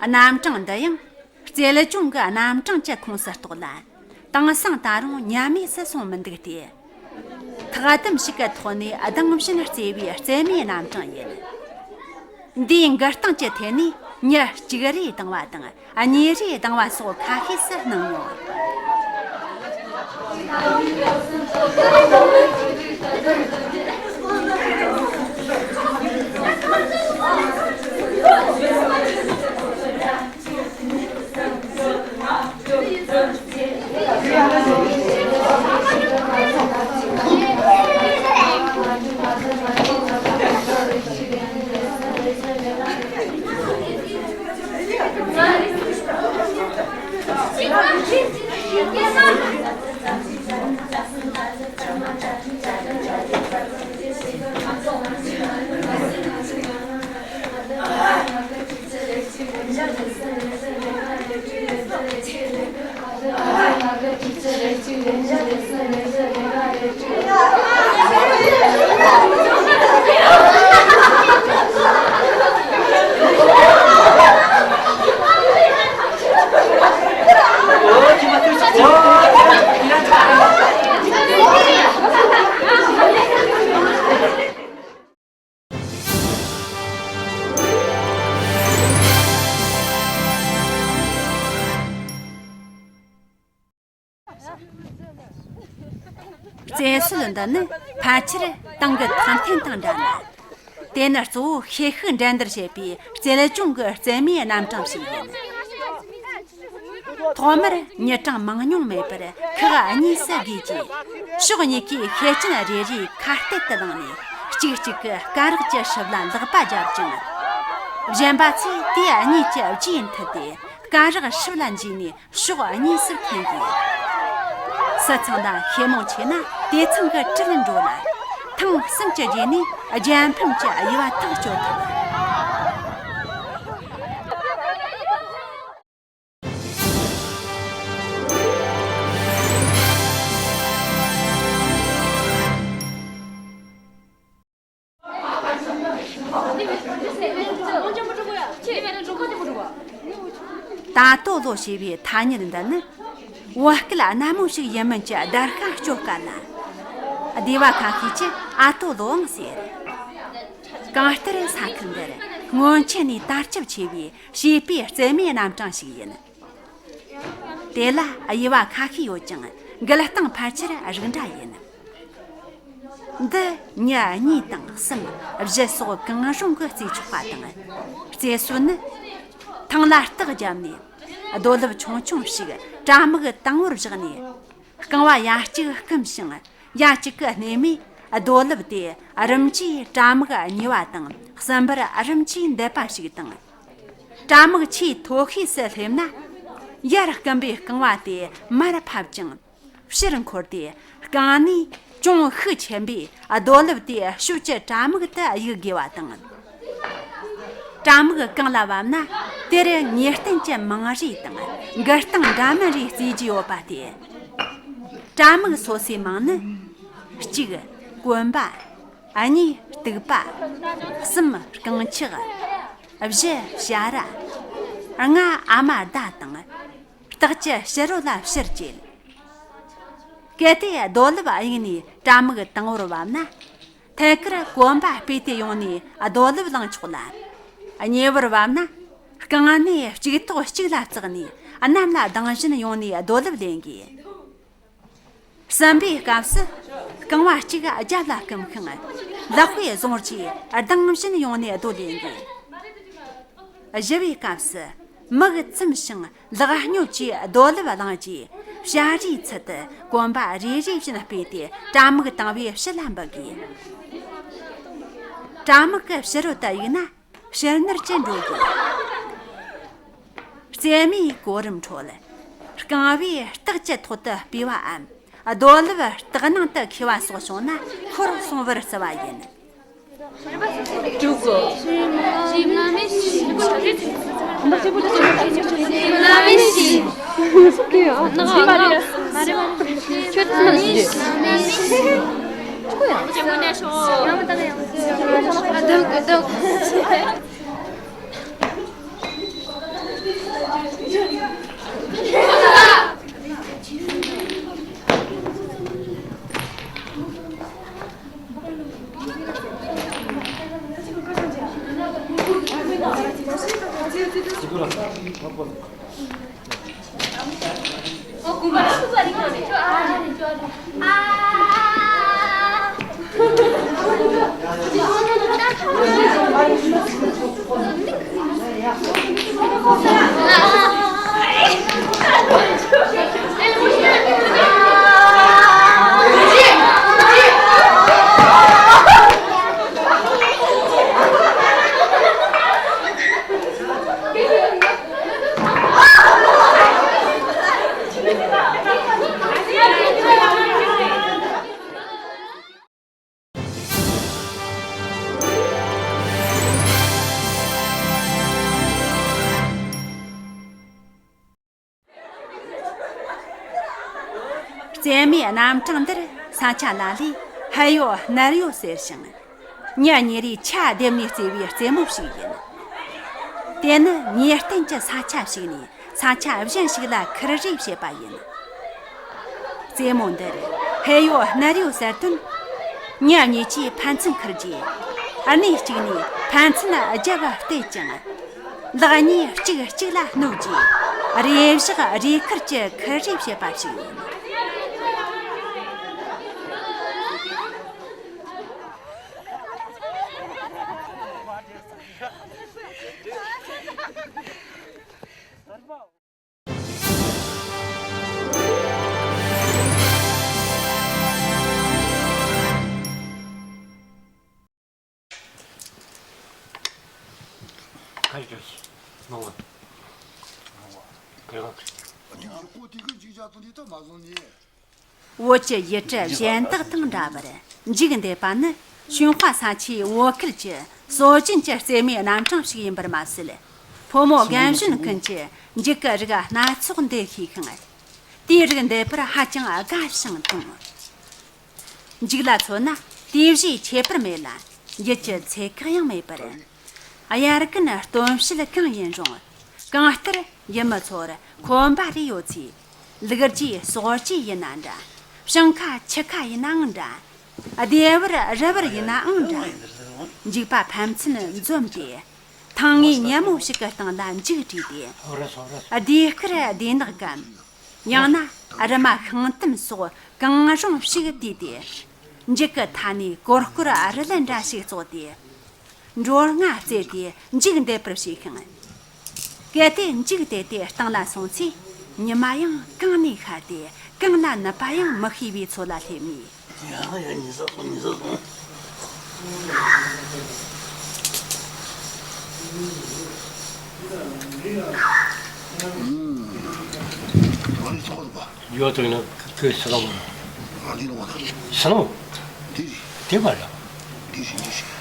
རྣམ་གྲངས་འདི་ཡང་རྩལ་སྦྱོང་གི་རྣམ་གྲངས་ཀྱི་ཁོངས་སུ་གཏོགས་ལ། དེང་སང་ད་རུང་ཉམས་དམས་སུ་སོང་མི་འདུག་སྟེ། ཐག་དམ་ཞིག་གི་ཐོག་ནས་སྡང་ཞེན་སྐྱེ་བའི་རྩལ་མའི་རྣམ་གྲངས་ཡིན། འདིའི་འགུལ་སྟངས་ཀྱི་ཐད་ནས་མྱི་གཅིག་རེ་སྡང་བ་དང་གཉིས་རེ་སྡང་བ་སོགས་ཁ་ཤས་སུ་སྣང་མྱོང་། རྩེད་སྲོལ་འདི་ནི་ཕལ་ཆེར་ཏང་གི་ཐང་འཐེན་དང་འདྲ་ལ། དེ་ནི་གཙོ་བོ་ཤེད་ཤུགས་འགྲན་བསྡུར་བྱེད་པའི་རྩལ་སྦྱོང་གི་རྩེད་མོའི་རྣམ་གྲངས་ཤིག་ཡིན། ཐོག་མར་མྱི་གྲངས་མང་ཉུང་མེད་པར་ཁག་གཉིས་སུ་བགོས་རྗེས། ཕྱོགས་གཉིས་ཀས་ཤེད་ཅན་རེ་རེའི་ཁ་གཏད་དུ་བླངས་ནས། གཅིག་གཅིག་གི་སྐ་རགས་ཀྱི་ཧྲིལ་ལ་ལག་པ་བརྒྱབ་ཅིང་། གཞན་པ་ཚོས་དེ་གཉིས་ཀྱི་རྗེས་མཐུད་དེ་སྐ་རགས་ཧྲིལ་ལ་འཇུས་ནས། ཕྱོགས་གཉིས་སུ་འཐེན་དགོས། སི་ཚང་ལ་ཤེད་མོ་ཆེ་ན་དེ་ཚང་གི་གྲལ་འགྲོ་ལ། ཐེངས་གསུམ་གྱི་རྗེས་ནས་རྒྱལ་ཕམ་གྱི་དབྱེ་བ་ཐག་གཅོད་ཐུབ། ད་ལྟོ་ལོ་ཞེས་པའི་ཐ་སྙད་འདི་ནི་བོད་སྐད་སྣ་མོ་ཞིག་ཡིན་མིན་གྱི་བརྡར་ཤ་གཅོད་དཀའ་ལ། སྡེ་བ་ཁ་ཤས་ཀྱིས་ཨ་ལྟོ་ལོའང་ཟེར། གང་ལྟར་ས་ཁུལ་འདིར་སྔོན་ཆད་ནས་དར་ཁྱབ་ཆེ་བའི་བྱིས་པའི་རྩེད་མོའི་རྣམ་གྲངས་ཤིག་ཡིན། དེ་ལ་དབྱེ་བ་ཁ་ཤས་ཡོད་ཀྱང་འགུལ་སྟངས་ཕལ་ཆེར་རིགས་འདྲ་ཡིན། འདི་མྱི་གཉིས་དང་གསུམ་བཞི་སོགས་གང་རུང་གིས་རྩེ་ཆོག་པ་དང་། རྩེ་སྲོལ་ནི། ཐང་ལ་སྟག་བརྒྱབ་ནས་རྡོ་ལེབ་ཆུང་ཆུང་ཞིག་དྲ་མིག་དང་པོར་བཞག་ནས། རྐང་བ་ཡ་གཅིག་བསྐུམ་ཞིང་ཡ་གཅིག་གིས་སྣེ་མོས་རྡོ་ལེབ་དེ་རིམ་གྱིས་དྲ་མིག་གཉིས་པ་དང་གསུམ་པར་རིམ་གྱིས་འདེད་པ་ཞིག་དང་། དྲ་མིག་ཆེས་མཐོ་ཤོས་སུ་སླེབས་ན། ཡར་བསྐུམ་པའི་རྐང་བ་དེ་མར་ཕབ་ཅིང་། ཕྱིར་འཁོར་ཏེ་རྐང་སྣེ་ཅུང་ཤུགས་ཆེན་པོས་རྡོ་ལེབ་དེ་ཞབས་ཀྱི་དྲ་མིག་ཏུ་གཡུག་དགོས་པ་དང་། དྲ་མིག་གང་ལ་བབས་ན་དེར་ངེས་གཏན་གྱི་རྨང་རིས་དང་འགུལ་སྟངས་འདྲ་མིན་རེ་རྩེ་རྒྱུ་ཡོད་པ་སྟེ། དྲ་མིག་སོ་སོའི་མིང་ནི། གཅིག་གོན་པ། གཉིས་རྟུག་པ། གསུམ་རྐང་ཆག་བཞི་བྱ་ར། ལྔ་ཨ་མ་ཟླ་དང་། སྟག་གི་ཕྱི་རོལ་ལ་ཕྱིར་བཅད། གལ་ཏེ་རྡོ་ལེབ་གཡུགས་ནས་དྲ་མིག་དང་པོར་བབས་ན། ཐད་ཀར་གོན་པ་སྤོས་ཏེ་ཡོང་ནས་རྡོ་ལེབ་བླང་ཆོག་ལ། གཉིས་པར་བབས་ན། རྐང་སྣེ་གཅིག་ཐོག་གཅིག་ལ་བརྩེགས་ནས་གནམ་ལ་ལྡིང་བཞིན་ཡོང་ནས་རྡོ་ལེབ་ལེན་དགོས། གསུམ་པའི་སྐབས་སུ། རྐང་བ་གཅིག་རྒྱབ་ལ་བསྐུམ་ཤིང་། ལག་པས་བཟུང་རྗེས་ལྡིང་བཞིན་ཡོང་ནས་རྡོ་ལེན་དགོས། བཞི་པའི་སྐབས་སུ། མིག་བཙུམ་ཞིང་ལག་སྙོབ་ཀྱིས་རྡོ་ལེབ་བླངས་རྗེས། བྱ་རའི་ཚུལ་དུ་གོན་པ་རེ་རེ་བཞིན་སྤོས་ཏེ་དྲ་མིག་དང་པོའི་ཕྱི་ལ་འབུད་དགོས། དྲ་མིག་གི་ཕྱི་རོལ་དུ་གཡུགས་ན་ཕྱིར་ནུར་གྱིས་འགྲོ་དགོས། རྩེད་མོའི་གོ་རིམ་ཁྲོད། རྐང་བས་སྟག་གི་ཐོག་ཏུ་སྤོས་པའམ། རྡོ་ལེབ་སྟག་ནང་དུ་ཁེལ་བ་སོགས་བྱུང་ན་ཤོར་སོང་བར་བརྩི་བ་ཡིན། དྲུག་གོ། རྩེད་མོའི་རྣམ་གྲངས་འདིར་ས་ཆ་ལ་ལས་ཕད་ཡོད་སྣར་ཡོད་ཟེར་ཞིང་། མྱི་གཉིས་རེས་ཆ་བསྡེབས་ནས་རྩེ་བའི་རྩེད་མོ་ཞིག་ཡིན། དེ་ནི་ངེས་གཏན་གྱི་ས་ཆ་ཞིག་ནས་ས་ཆ་གཞན་ཞིག་ལ་ཁུར་རེས་བྱེད་པ་ཡིན། རྩེད་མོ་འདིར་ཕད་ཡོད་སྣར་ཡོད་ཟེར་དོན། མྱི་གཉིས་ཀྱིས་ཕན་ཚུན་ཁུར་རྗེས། སྣེ་གཅིག་ནས་ཕན་ཚུན་རྒྱབ་གཏད་ཅིང་། ལག་གཉིས་གཅིག་གཅིག་ལ་གནོད་རྗེས། རེས་བཞག་རེས་ཁུར་གྱི་ཁུར་རེས་བྱེད་པ་ཞིག་ཡིན། བོད་ཀྱི་ཡུལ་གྲུ་གཞན་དག་དང་འདྲ་བར། འཇིག་འདེབས་པ་ནི་ཞུན་ཧྭ་ས་ཆའི་བོད་ཁུལ་གྱི་སྲོལ་རྒྱུན་གྱི་རྩེད་མོའི་རྣམ་གྲངས་ཤིག་ཡིན་པར་མ་ཟད། ཕོ་མོ་རྒན་གཞོན་ཀུན་གྱིས་འཇིག་གི་རིགས་སྣ་ཚོགས་འདེད་ཤེས་ཤིང་། དེའི་རིགས་འདེབས་པར་ཧ་ཅང་དགའ་ཞིང་དུང་། འཇིག་ལ་མཚོན་ན་དེ་བཞིན་ཁྱད་པར་མེད་ལ། ཡིད་ཀྱི་ཚད་བཀག་ཡང་མེད་པར། དབྱར་དགུན་སྟོན་བྱེད་གང་ཡིན་རུང་། གང་ལྟར་ཡུལ་མི་ཚོར་ཁོམ་པ་རེ་ཡོད་ཚེ། ལུག་རྗེས་སོག་རྗེས་ཡིན་ན་འདྲ། ཞིང་ཁ་ཆུ་ཁ་ཡིན་ནའང་འདྲ། བདེ་བར་རི་བར་ཡིན་ནའང་འདྲ། འཇིག་པ་ཕན་ཚུན་འཛོམས་ཏེ། ཐང་ངའི་ཉ་མོ་ཞིག་གི་སྟེང་ལ་འཇིག་བྲིས་ཏེ། ལྡེ་དཀར་ལྡེ་ནག་གམ། ཡང་ན་རི་མ་ཤིང་དམ་སོགས་གང་རུང་ཞིག་བལྟས་ཏེ། འཇིག་གི་མཐའ་ནས་གོར་གོར་རི་ལི་འདྲ་ཞིག་བཙོག་སྟེ། འགྲོ་ལྔ་རྩེ་དེ་འཇིག་འདེབས་པར་བྱས་ཤིང་། གལ་ཏེ་འཇིག་དེ་དེ་སྟེང་ལ་སོང་ཚེ། ཉི་མ་ཡང་གང་ནས་ཤར་ཏེ་གང་ལ་ནུབ་པ་ཡང་མི་ཤེས་པའི་ཚོད་ལ་སླེབས་ནས། ཡ་ཡ། ཉི་ཟ་སོང་། ཉི་ཟ་སོང་། ཡོད་དོ་ཡིན་ན་ཁོས་སྲིད་ལོང་། ང་འདི་ལོང་བ་དང་། སྲིད་ལོང་། འདི་རེད། དེ་མ་རེད། འདི་རེད། འདི་རེད།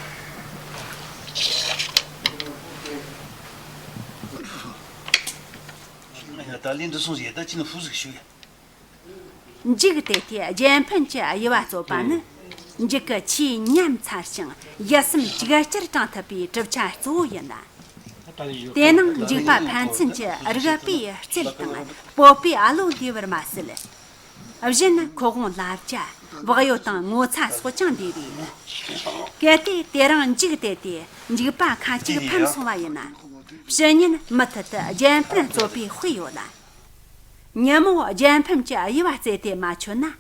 ད་ལན་འདི་སོང་ཟེར། ད་ཅི་ནི་ཧུ་ཟིག་ཞུ་ཡ། འཇིག་དེ་དེ་རྒྱལ་ཕན་གྱི་དབྱེ་བ་རྩོད་པ་ནི། འཇིག་གི་ཆེས་ཉམས་ཚར་ཞིང་ཡིད་སེམས་ཅིག་ཅར་དྲང་ཐུབ་པའི་གྲུབ་ཆ་གཙོ་བོ་ཡིན་ལ། དེ་ནང་འཇིག་པ་ཕན་ཚུན་གྱི་རིག་པའི་རྩལ་དང་སྤོབས་པའི་བློ་འདུས་པར་མ་ཟད། གཞན་ཁོ་དགོང་ལབ་རྒྱ། བག་ཡོད་དང་ངོ་ཚ་སོགས་ཀྱང་འདུས་པས། གལ་ཏེ་དེ་རིང་འཇིག་དེ་དེ་འཇིག་པ་ཁ་ཅིག་ཕམ་སོང་བ་ཡིན་ན། ཕྱི་ཉིན་མུ་མཐུད་དུ་རྒྱལ་ཕན་རྩོད་པའི་དཔེ་ཡོད་ལ། ཉིན་མོ་རྒྱལ་ཕམ་གྱི་དབྱེ་བ་བཙལ་ཏེ་མ་ཆོད་ན།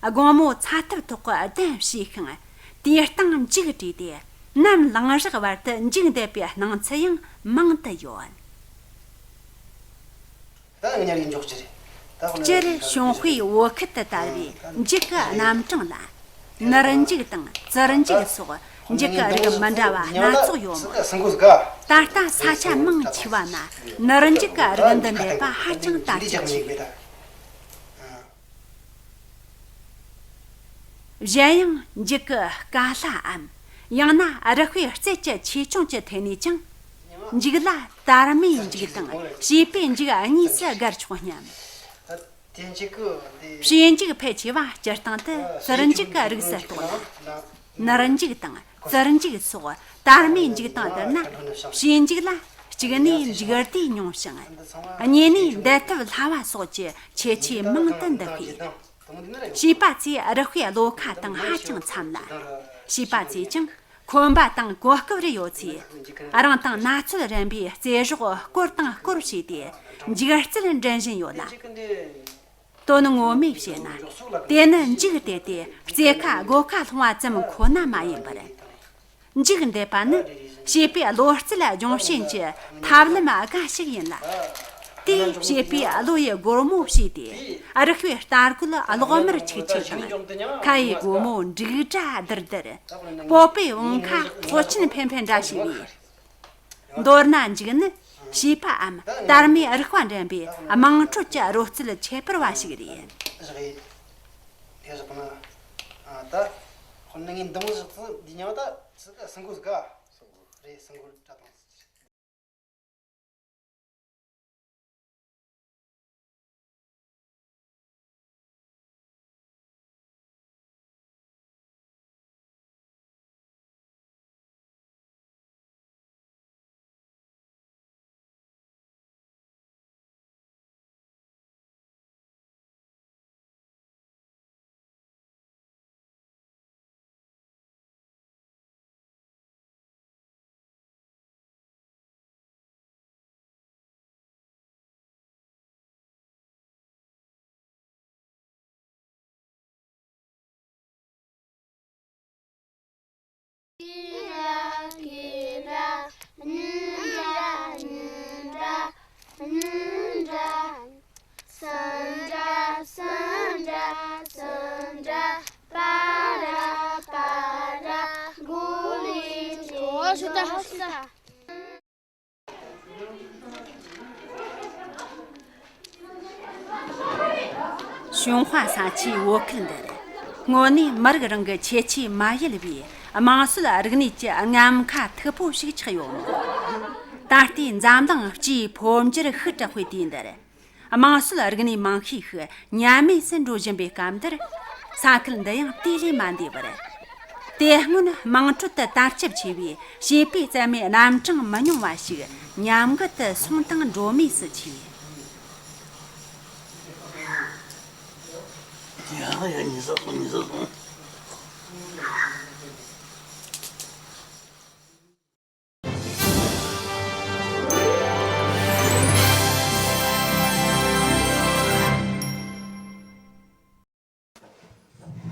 དགོང་མོ་ཚ་ཐབ་ཐོག་གི་གདན་བྱས་ཤིང་། དེའི་སྟེང་འཇིག་བྲིས་ཏེ། ནམ་ལངས་རག་བར་དུ་འཇིག་འདེབས་པའི་སྣང་ཚུལ་ཡང་མང་དུ་ཡོད། ད་ང་ཉར་གྱིན་འཇོག་རྒྱུ་རེད། སྤྱིར་ཞུན་ཧྭའི་བོད་ཁུལ་དུ་དར་བའི་འཇིག་གི་རྣམ་གྲངས་ལ། ནུར་འཇིག་དང་ཙུར་འཇིག་སོགས་འཇིག་གི་རིགས་མི་འདྲ་བ་སྣ་ཚོགས་ཡོད་མོད། ད་ལྟ་ས་ཆ་མང་ཆེ་བ་ན་ནུར་འཇིག་གི་རིགས་འདི་འདེབས་པ་ཧ་ཅང་དར་ཁྱབ་ཆེ། གཞན་ཡང་འཇིག་གི་ཀ་ལྷའམ། ཡང་ན་རི་དཔེ་རྩལ་གྱི་ཆེ་ཆུང་གི་ཐད་ནས་ཀྱང་། འཇིག་ལ་དར་མའི་འཇིག་དང་བྱིས་པའི་འཇིག་གཉིས་སུ་བགར་ཆོག་སྙམ། བྱིས་འཇིག་ཕལ་ཆེ་བ་སྤྱིར་བཏང་དུ་ཙུར་འཇིག་གི་རིགས་སུ་གཏོགས་ལ། ནུར་འཇིག་དང་ཙུར་འཇིག་སོགས་དར་མའི་འཇིག་དང་བསྡུར་ན། བྱིས་འཇིག་ལ་གཅིག་ནས་འཇིག་ལྟས་ཉུང་ཞིང་། གཉིས་ནས་འདེད་ཐབས་སླ་བ་སོགས་ཀྱི་ཁྱད་ཆོས་མང་དུ་འདུ་བས། བྱིས་པ་ཚོས་རི་དཔེ་བློ་ཁ་དང་ཧ་ཅང་འཚམ་ལ། བྱིས་པ་ཚོས་ཀྱང་ཁོམ་པ་དང་གོ་སྐབས་རེ་ཡོད་ཚེ། རང་དང་ན་ཚོད་རན་པའི་རྩེད་གཞོགས་སྐོར་དང་སྐོར་བྱས་ཏེ་འཇིག་རྩལ་འགྲན་བཞིན་ཡོད་ལ། དོན་ངོ་མས་བཤད་ན། དེ་ནི་འཇིག་དེ་དེ་རྩེད་ཁ་སྒོ་ཁ་སློང་བ་ཙམ་ཁོ་ན་མ་ཡིན་པར། འཇིག་འདེབས་པ་ནི་བྱིས་པའི་བློ་རྩལ་སྦྱོང་བྱེད་ཀྱི་ཐབས་ལམ་འགའ་ཞིག་ཡིན་ལ། དེས་བྱིས་པའི་བློ་ཡི་སྒོར་མོ་ཕྱེས་ཏེ། རིག་པའི་ལྟ་སྒོ་གློག་དམར་ཆིག་ཆིག་དང་། ཁ་ཡི་སྒོ་མོ་འབྲུག་སྒྲ་དིར་དིར། སྤོབས་པའི་བང་ཁ་ཐོག་ཆེན་འཕེན་འཕེན་འདྲ་བྱས་པས། མདོར་ན་འཇིག་ནི་བྱིས་པའམ་དར་མའི་རིག་པ་འགྲན་པའི་དམངས་ཁྲོད་ཀྱི་རོལ་རྩེད་ཁྱད་པར་བ་ཞིག་རེད། ཨ། ད་དཔེར་ན་ངས་འདི་མོ་ཟིག་ཙི་འདི་མྱིང་ད་ཙི་ག་སྲིན་གོ་ཟིག་ག་རེད། སྲིན་གོ་སྒྲ་དང་། ཀྲུང་ཧྭ་ས་ཆའི་བོད་ཁུལ་འདིར་སྔོན་ནས་མི་རིགས་རང་གི་ཁྱད་ཆོས་མ་ཡལ་བའི་དམངས་སྲོལ་རིག་གནས་ཀྱི་རྔམ་ཁ་མཐུག་པོ་ཞིག་ཆགས་ཡོད་མོད། ད་ལྟའི་འཛམ་གླིང་སྤྱིའི་འཕོ་འགྱུར་ཤུགས་དྲག་པའི་དུས་འདིར། དམངས་སྲོལ་རིག་གནས་མང་ཤས་ཤིག་ཉམས་དམས་སུ་འགྲོ་བཞིན་པའི་སྐབས་འདིར། ས་ཁུལ་འདི་ཡང་དེ་ལས་མ་འདས་པར། དེ་སྔོན་དམངས་ཁྲོད་དུ་དར་ཁྱབ་ཆེ་བའི་བྱིས་པའི་རྩེད་མོའི་རྣམ་གྲངས་མི་ཉུང་བ་ཞིག་ཉམས་རྒུད་དུ་སོང་དང་འགྲོ་མུས་སུ་མཆིས།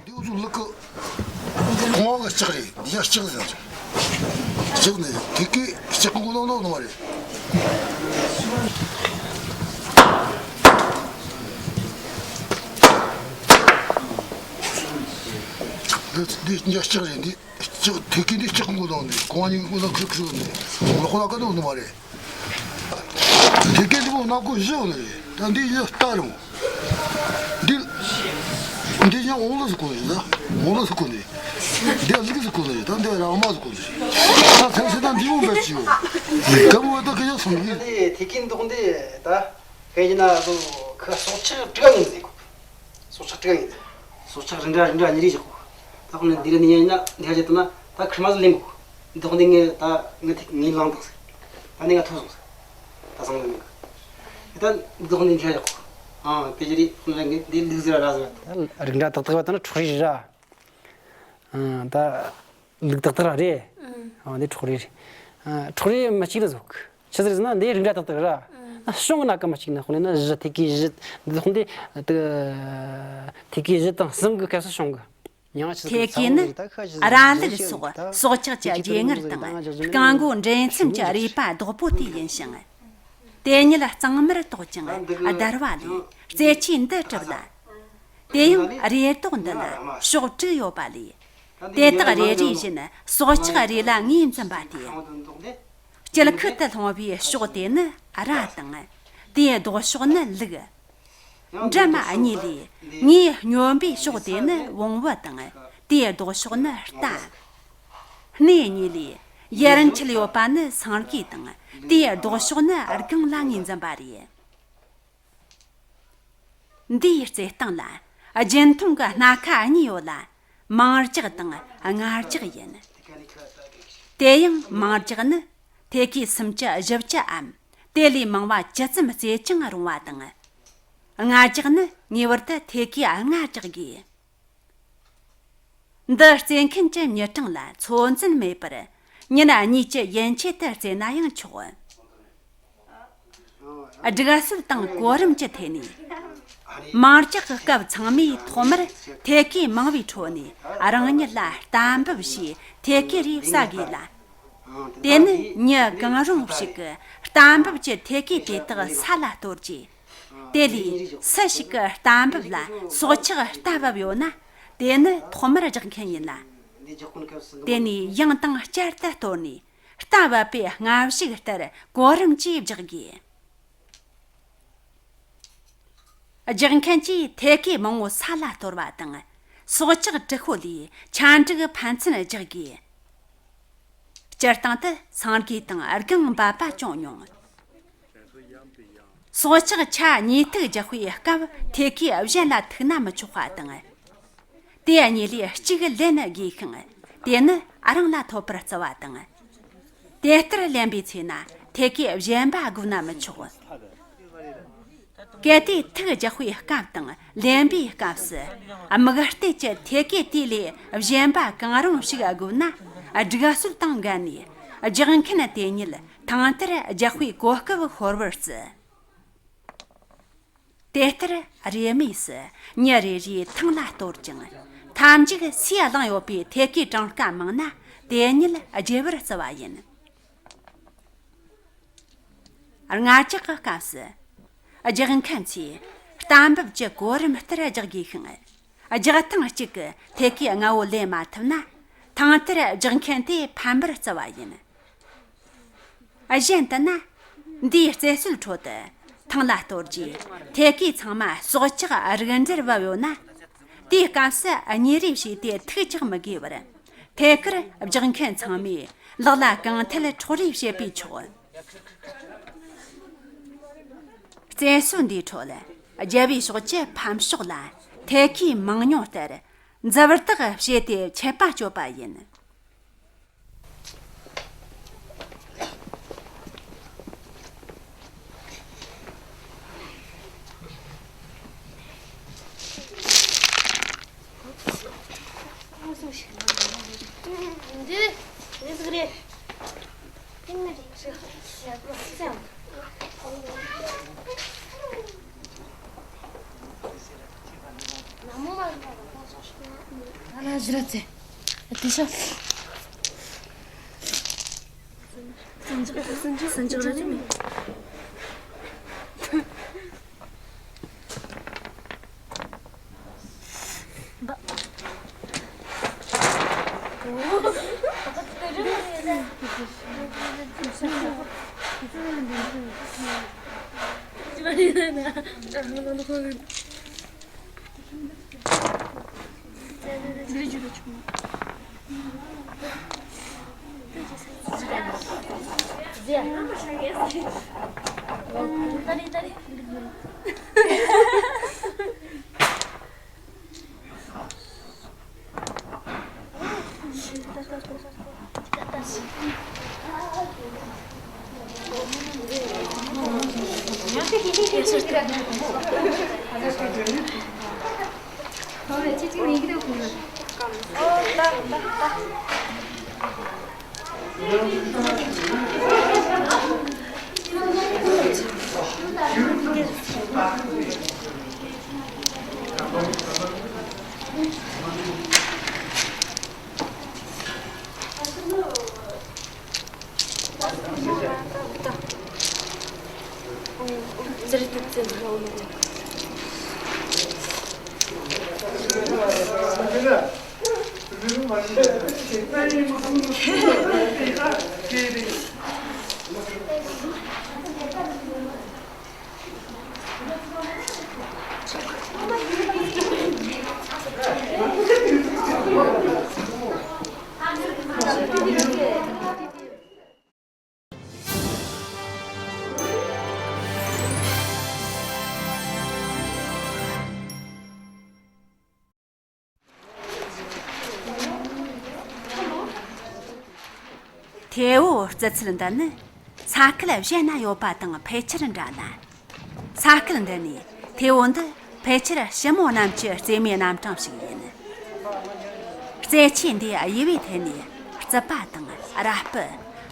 འདི་འུ་ཚོ་ལུག་གི་ཁང་བ་གི་ལྕགས་རེད། འདི་ཡང་ལྕགས་རེད། ལྕགས་ནས་དེ་གའི་ལྕགས་ཀུན་གོ་ནང་ནོར་ནོར་མ་རེད། འདི་འདི་ཡང་ལྕགས་རེད། འདི་ལྕགས་དེ་གའི་འདི་ལྕགས་ཀུན་གོ་ནང་ནས་ཁང་བ་གཉིས་ཀྱི་གོ་ནང་ཁྲིག་ཁྲིག་ནས་ལོག་ལ་ཀ་ནོར་ནོར་མ་རེད། དེ་གའི་འདི་མོ་སྣ་ཁོག་བཞི་ཡོད་ནི་རེད། ད་འདི་ཡི་རྟ་རེད་མོ། འདི་འདི་ཡང་འོང་ལོ་ཟིག་གོ་ནི་རེད། ད་འོང་ལོ་ཟིག་གོ་ནི་རེད། འདི་ཡང་ལུག་ཟིག་གོ་ནི་རེད། ད་འདི་ར་མ་ཟིག་གོ་ནི་རེད། ད་ཐེངས་ཤིག་ད་འདི་མོ་འབད་ཀྱི་ཡོད། ག་མོ་ད་ག་ཡག་སོང་གི། འདི་དེ་གའི་འདུག་འདི་ད་ག་ཡིན་ན་ཟོ་ཁ་སྲོག་ཆགས་དྲུག་ཡིན་ཟིག་གོ། སྲོག་ཆགས་དྲུག་ཡིན། སྲོག་ཆགས་རི་འདྲ་རི་འདྲ་གཉིས་རེ་བཞག་གོ། ད་ཁོ་ནི་འདི་ར་ནི་ཡིན་ན་འདི་ཧ་ཅེ་ཏུ་ན་ད་ཁིར་མ་ཟིག་ལེན་གོ། འདི་ཁོ་འདི་ངས་ད་ངས་ཐིག་ངས་ལངས་དང་ཟེར། ད་ནི་ང་ཐུག་སོང་ཟེར། ད་སང་ལེན་གོ། ད་འདི་ཁོ་འདི་འདི་ཧ་ཅེ་གོ། ཨ་དཔེ་ཅི་རེད། ཁོ་ནི་ངས་འདི་ལུག་ཟེར་ར་ཟེར། ད་རི་འདྲ་ཏག་ཏག་བ་ད་ན་འཕྲོག་རེས་ར། ཨ་ད་ལུག་ཏག་ཏག་ར་རེད། ཨ་འདི་འཕྲོག་རེས་རེད། ཨ་འཕྲོག་རེས་མི་གཅིག་ལ་ཟོག་ཆི་ཟེར་ཟེར་ན་འདི་རི་འདྲ་ཏག་ཏག་ར། ཨ་གཤོང་གི་ནང་གི་མི་གཅིག་ན་ཁོ་ནི་ན་བཞི་ཐེ་གི་བཞི་འདི་ཁོ་འདི་ཐེ་གི་བཞི་དང་གསུམ་གི་སྐབས་སུ་གཤོང་གི། ཐེ་གེ་ནི་ར་ལུག་སོགས་སྲོག་ཆགས་ཀྱི་རྗེས་ངར་དང་རྐང་མགོ་འདྲེན་མཚམས་ཀྱི་རུས་པ་རྡོག་པོ་དེ་ཡིན་ཞིང་། དེ་ཉིད་གཙང་མར་གཏོགས་ཀྱང་བརྡར་བ་ལས་རྩེ་ཆས་འདི་གྲུབ་ལ། དེ་ཡང་རེ་རྡོག་འདི་ན་ཕྱོགས་དྲུག་ཡོད་པ་ལས། དེ་དག་རེ་རེ་བཞིན་སྲོག་ཆགས་རེ་ལ་ངོས་འཛིན་པ་སྟེ། དཀྱིལ་ཁུལ་དུ་ལྷུང་བའི་ཕྱོགས་དེ་ནི་ར་དང་། དེའི་ལྡོག་ཕྱོགས་ནི་ལུག་འདྲ་མ་གཉིས་ལས། ངོས་སྙོམས་པའི་ཕྱོགས་དེ་ནི་བོང་བུ་དང་། དེའི་ལྡོག་ཕྱོགས་ནི་རྟ། སྣེ་གཉིས་ལས། ཡར་འཁྱིལ་ཡོད་པ་ནི་སེང་གེ་དང་། དེའི་ལྡོག་ཕྱོགས་ནི་སྒང་ལ་ངོས་འཛིན་པ་རེད། འདིའི་རྩེ་སྟེང་ལ་རྒྱུན་མཐོང་གི་སྣ་ཁ་གཉིས་ཡོད་ལ། མིང་ལྕགས་དང་རྔ་ལྕགས་ཡིན། དེ་ཡང་མིང་ལྕགས་ནི་ཐེ་གེ་སུམ་ཅུ་བཞི་བཅུའམ། དེ་ལས་མང་བ་ཇི་ཙམ་རྩེ་ཅིང་རུང་བ་དང་། རྔ་ལྕགས་ནི་ངེས་པར་དུ་ཐེ་གེ་ལྔ་རྒྱག་དགོས། འདི་རྩེ་མཁན་གྱི་མྱི་གྲངས་ལ་ཚོད་འཛིན་མེད་པར་ཉིན་གཉིས་ཀྱི་ཡན་ཆད་དུ་རྩེ་ན་ཡང་ཆོག། སྒྲིག་སྲོལ་དང་གོ་རིམ་གྱི་ཐད་ནས། མིང་ལྕགས་ཀྱི་སྐབས་ཚང་མས་ཐོག་མར་ཐེ་གེ་མང་བའི་ཁྲོད་ནས་རང་ཉིད་ལ་རྟ་འབུབ་ཞེས་ཐེ་གེ་རེ་ཟ་དགོས་ལ། དེ་ནི་མྱི་གང་རུང་ཞིག་གིས་རྟ་འབུབ་ཀྱི་ཐེ་གེ་དེ་དག་ས་ལ་གཏོར་རྗེས། དེ་ལས་སུ་ཞིག་གིས་རྟ་འབུབ་ལ་སྲོག་ཆགས་རྟ་བབས་ཡོད་ན། དེ་ནི་ཐོག་མར་རྒྱག་མཁན་ཡིན་ལ། དེ་ནས་ཡང་དང་བསྐྱར་དུ་གཏོར་ནས། རྟ་བབས་པའི་སྔ་གཞུག་ལྟར་གོ་རིམ་གྱིས་རྒྱག་དགོས། རྒྱག་མཁན་གྱིས་ཐེ་གེ་མང་བོ་ས་ལ་གཏོར་བ་དང་། སྲོག་ཆགས་དྲུག་པོ་ལས་ཆ་འགྲིག་ཕན་ཚུན་རྒྱག་དགོས། སྤྱིར་བཏང་དུ་སེང་གེ་དང་སྒང་འབབ་པ་ཅུང་ཉུང་། སྲོག་ཆགས་ཆ་གཉིས་ཐུག་རྒྱག་པའི་སྐབས་ཐེ་གེ་གཞན་ལ་ཐུག་ན་མི་ཆོག་པ་དང་། དེ་གཉིས་ལས་གཅིག་ལེན་དགོས་ཤིང་། དེ་ནི་རང་ལ་ཐོབ་པར་བརྩི་བ་དང་། དེ་ལྟར་ལེན་པའི་ཚེ་ན་ཐེ་གེ་གཞན་པ་དགོས་ན་མི་ཆོག། གལ་ཏེ་ཐུག་རྒྱག་པའི་སྐབས་དང་ལེན་པའི་སྐབས་སུ། དམིགས་གཏད་ཀྱི་ཐེ་གེ་དེ་ལས་གཞན་པ་གང་རུང་ཞིག་དགོས་ན། སྒྲིག་སྲོལ་དང་འགལ་ནས་རྒྱག་མཁན་དེ་ཉིད་ཐང་ལྟར་རྒྱག་པའི་གོ་སྐབས་ཤོར་བར་བརྩི། དེ་ལྟར་རེས་མོས་སུ་མྱི་རེ་རེའི་ཐང་ལ་གཏོར་ཅིང་། མཐའ་མཇུག་སུས་བླངས་ཡོད་པའི་ཐེ་གེ་གྲངས་ཀ་མང་ན་དེ་ཉིད་བརྗེ་བར་བརྩི་བ་ཡིན། རྔ་ལྕགས་ཀྱི་སྐབས་སུ། རྒྱག་མཁན་ཚོས་རྟ་འབུབ་ཀྱི་གོ་རིམ་ལྟར་རྒྱག་དགོས་ཤིང་། རྒྱག་ཐེངས་གཅིག་གི་ཐེ་གེ་ལྔ་བོ་ལེན་མ་ཐུབ་ན། ཐང་ལྟར་རྒྱག་མཁན་དེ་ཕམ་པར་བརྩི་བ་ཡིན། གཞན་དུ་ན། འདིའི་རྩེད་སྲོལ་ཁྲོད་དུ། ཐང་ལ་གཏོར་རྗེས་ཐད་ཀའི་ཚང་མ་སྲོག་ཆགས་རིགས་འདྲར་བབས་ཡོད་ན། དེའི་སྐབས་སུ་གཉིད་རེ་བྱས་ཏེ་ཐུག་ཆགས་མི་དགོས་པར། ཐད་ཀར་རྒྱག་མཁན་ཚང་མས་ལག་ལ་གང་འཐད་འཕྲོག་རེས་བྱེད་པས་ཆོག། བཙན་གསོལ་འདིའི་ཁྲོད་རྒྱལ་བའི་ཕྱོགས་ཀྱི་ཕམ་ཕྱོགས་ལ་ཐད་ཀའི་མང་ཉུང་ལྟར་འཛུལ་ཐག་བྱས་ཏེ་ཆད་པ་གཅོད་པ་ཡིན། འདི་རེད། འདི་ཟིག་རེད། ཐེ་བོ་རྩི་ཚུལ་འདི་ནི་ས་ཁུལ་གཞན་ན་ཡོད་པ་དང་ཕལ་ཆེར་འདྲ་ལ། ས་ཁུལ་འདི་ནས་ཐེ་བོ་འདི་ཕལ་ཆེར་ཞིབ་མོ་གནམ་གྱི་རྩེ་མོའི་རྣམ་གྲངས་ཤིག་ཡིན། རྩེ་ཆས་འདིའི་དབྱེ་བའི་ཐད་ནས་རྩིད་པ་དང་ར་སྤུ།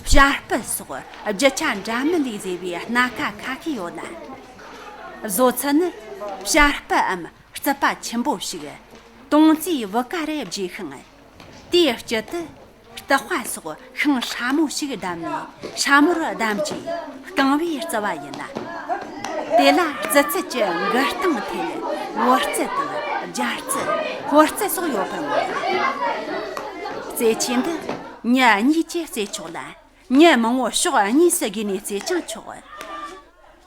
བྱ་སྤུ་སོགས་རྒྱུ་ཆ་འདྲ་མིན་ལས་བཟོས་པའི་སྣ་ཁ་ཁ་ཤས་ཡོད་ལ། བཟོ་ཚུལ་ནི་བྱ་སྤུའམ་རྩིད་པ་ཆེན་པོ་ཞིག་དོང་རྩེའི་བུ་ག་རེ་བརྗེས་ཤིང་། དེའི་དཀྱིལ་དུ་ལྟག་པ་སོགས་ཤིང་སྲ་མོ་ཞིག་བསྡམས་ནས་སྲ་མོར་བསྡམས་རྗེས་རྐང་བས་རྩི་བ་ཡིན་ལ། དེ་ལ་རྩི་ཚུལ་གྱི་འགུལ་སྟངས་ཐད་བོར་རྩི་དང་སྦྱར་རྩི། ཕོར་རྩི་སོགས་ཡོད་པར་མངོན། རྩེ་ཆས་འདི་མྱི་གཉིས་ཀྱིས་རྩེ་ཆོག་ལ། མྱི་མང་བོ་ཕྱོགས་གཉིས་སུ་བགོས་ནས་རྩེ་ཀྱང་ཆོག།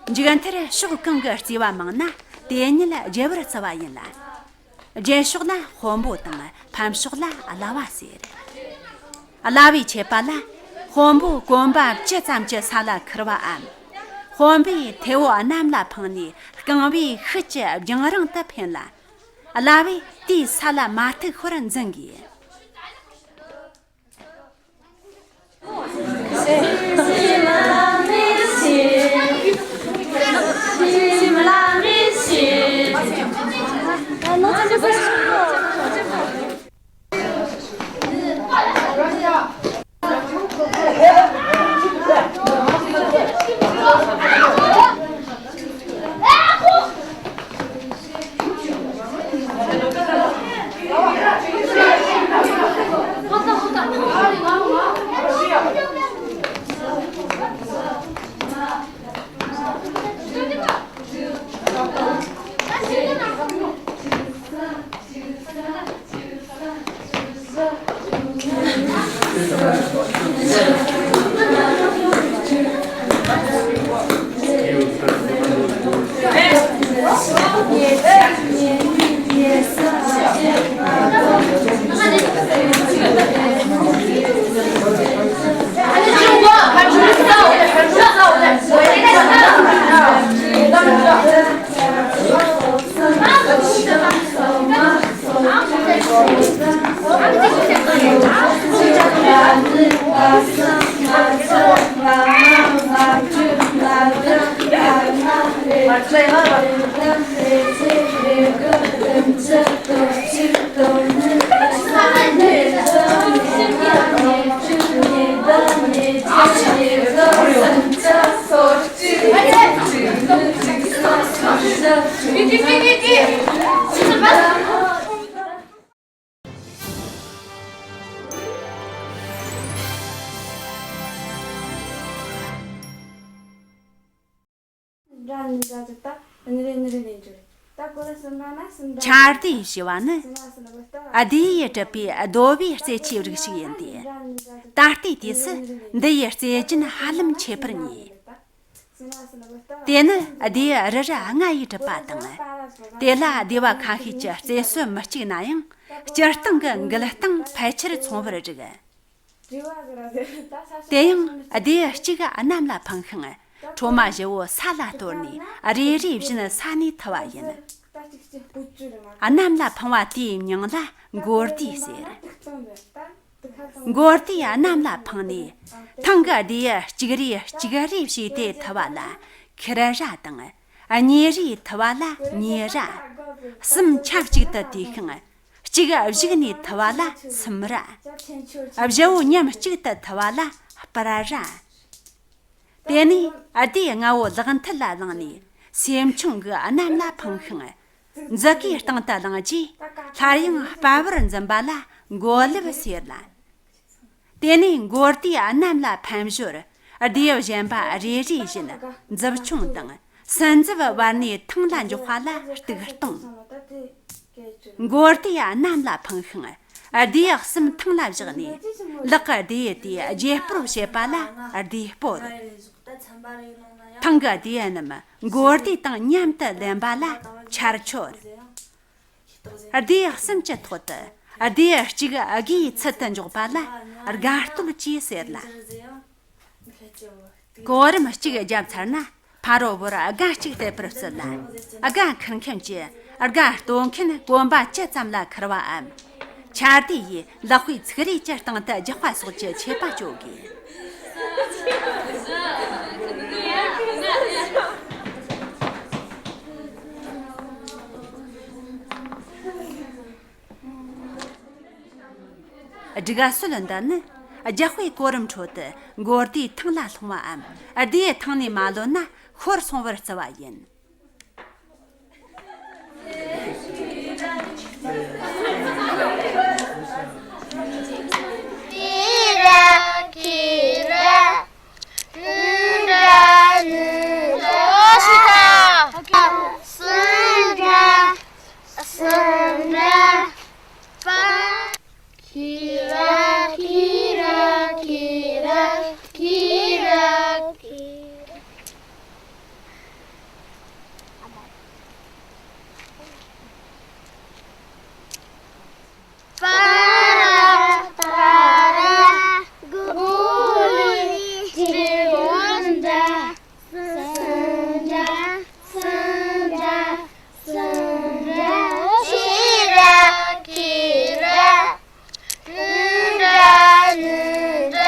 མཇུག་མཐར་ཕྱོགས་གང་གི་རྩེ་བ་མང་ན་དེ་ཉིད་རྒྱལ་བོར་བརྩི་བ་ཡིན་ལ། རྒྱལ་ཕྱོགས་ལ་དཔོན་པོ་དང་ཕམ་ཕྱོགས་ལ་བླ་བ་ཟེར། བླ་བའི་ཆད་པ་ལ་དཔོན་པོ་གོམ་པ་བཅུ་ཙམ་གྱི་ས་ལ་ཁུར་བའམ། དཔོན་པོས་ཐེ་བོ་གནམ་ལ་འཕངས་ནས་རྐང་བས་ཤུགས་ཀྱིས་རྒྱང་རིང་དུ་འཕེན་ལ། བླ་བས་དེའི་ས་ལ་མ་ཐུག་ཤོར་འཛིན་དགོས། འདྲ་ནི་འདྲ་ཟེར་ད། ནི་རེ་ནི་རེ་ནས་འཇུ་རེ། ད་གོ་ལ་སུན་འདྲ་ན་སུན་འདྲ། ཆར་དུས་ཞེས་པ་ནི་སུན་འདྲ་སུན་འདྲ་ད། ཨ་དེ་ཡིས་གྲུབ་པའི་རྡོ་བའི་རྩེ་ཆའི་རིགས་ཤིག་ཡིན་ཏེ། ད་ལྟའི་དུས་སུ་འདི་ཡི་རྩེ་རྒྱུན་ཧ་ལམ་ཆད་པར་ངེས། དེ་ནི་སྡེ་རུ་རུ་ལྔ་ཡིས་གྲུབ་པ་དང་། དེ་ལ་སྡེ་བ་ཁ་ཤས་ཀྱི་རྩེ་སྲོལ་མི་གཅིག་ན་ཡང་། སྤྱིར་བཏང་གི་འགུལ་སྟངས་ཕལ་ཆེར་མཚུངས་པར་རིགས། དེ་ཡང་སྡེ་གཅིག་གནམ་ལ་འཕངས་ཤིང་། ཁྲོ་མ་བཞི་བོ་ས་ལ་གཏོར་ནས། རེ་རེ་བཞིན་ས་ནས་ཐུ་བ་ཡིན། གནམ་ལ་འཕངས་པ་དེའི་མྱིང་ལ་མགོ་རྡེ་ཟེར། མགོ་རྡེ་གནམ་ལ་འཕངས་ནས། ཐང་གི་སྡེ་གཅིག་རེ་གཅིག་རེ་བྱས་ཏེ་ཐུ་བ་ལ་ཁིར་ར་དང་། གཉིས་རེ་ཐུ་བ་ལ་ཉེ་ར། གསུམ་ཆབས་ཅིག་ཏུ་དུས་ཤིང་། གཅིག་གཞུག་ནས་ཐུ་བ་ལ་སུམ་ར། བཞི་བོ་མཉམ་གཅིག་ཏུ་ཐུ་བ་ལ་སྤར་ར། དེ་ནས་སྡེ་ལྔ་བོ་ལག་མཐིལ་ལ་བླངས་ནས་སེམས་ཆུང་གིས་གནམ་ལ་འཕངས་ཤིང་། མཛུབ་གུའི་སྟེང་དུ་བླངས་རྗེས། སླར་ཡང་སྤར་བར་འཛིན་པ་ལ་མགོ་ལེབ་ཟེར་ལ། དེ་ནས་མགོ་རྡེ་གནམ་ལ་འཕེན་ཞོར། སྡེ་གཞན་པ་རེ་རེ་བཞིན་མཛུབ་ཆུང་དང་སུན་མཛུབ་བར་ནས་ཐང་ལ་འཇོག་པ་ལ་གཏུག་གཏོང་། མགོ་རྡེ་གནམ་ལ་འཕངས་ཤིང་། སྡེ་གསུམ་ཐང་ལ་བཞག་ནས། ལག་གི་སྡེ་དེ་བརྗེ་སྤོར་བྱེད་པ་ལ་སྡེ་སྤོར། ཐང་གི་སྡེ་རྣམས་མགོ་རྡེ་དང་མཉམ་དུ་ལེན་པ་ལ་ཆར་ཆོར། སྡེ་གསུམ་གྱི་ཐོག་ཏུ་སྡེ་གཅིག་སྒོའི་ཚུལ་དུ་འཇོག་པ་ལ་དགའ་སྟོད་ཅེས་ཟེར་ལ། གོ་རིམ་གཅིག་བརྒྱབ་ཚར་ན། ཕ་རོལ་པོར་སྒ་གཅིག་གཏད་པར་བརྩིས་ལ། སྒ་འཁུར་མཁན་གྱི་སྒ་སྟོད་མཁན་གོམ་པ་ཅི་ཙམ་ལ་འཁུར་བའམ། ཆར་དུས་ཡིས་ལག་པའི་ཚིགས་རེ་གྱི་སྟེང་དུ་རྒྱག་པ་སོགས་ཀྱི་ཆད་པ་གཅོད་དགོས། སྒྲིག་སྲོལ་འདི་ནི་རྒྱག་པའི་གོ་རིམ་ཁྲོད་དུ་མགོ་རྡེའི་ཐང་ལ་ལྷུང་བའམ་རྡེའི་ཐང་ནས་མ་ལོན་ན་ཤོར་སོང་བར་བརྩི་བ་ཡིན། ཁྱེར་ར། ཁྱེར་ར། ཁྱེར་ར། ཁྱེར་ར། པ་ར། པ་ར། གུ་ལི་ཏི་ཝན་ཏ། སུན་ཏྲ། སུན་ཏྲ། སུན་ཏྲ། ཁྱེར་ར། ཁྱེར་ར། ནུན་ཏྲ། ནུན་ཏྲ།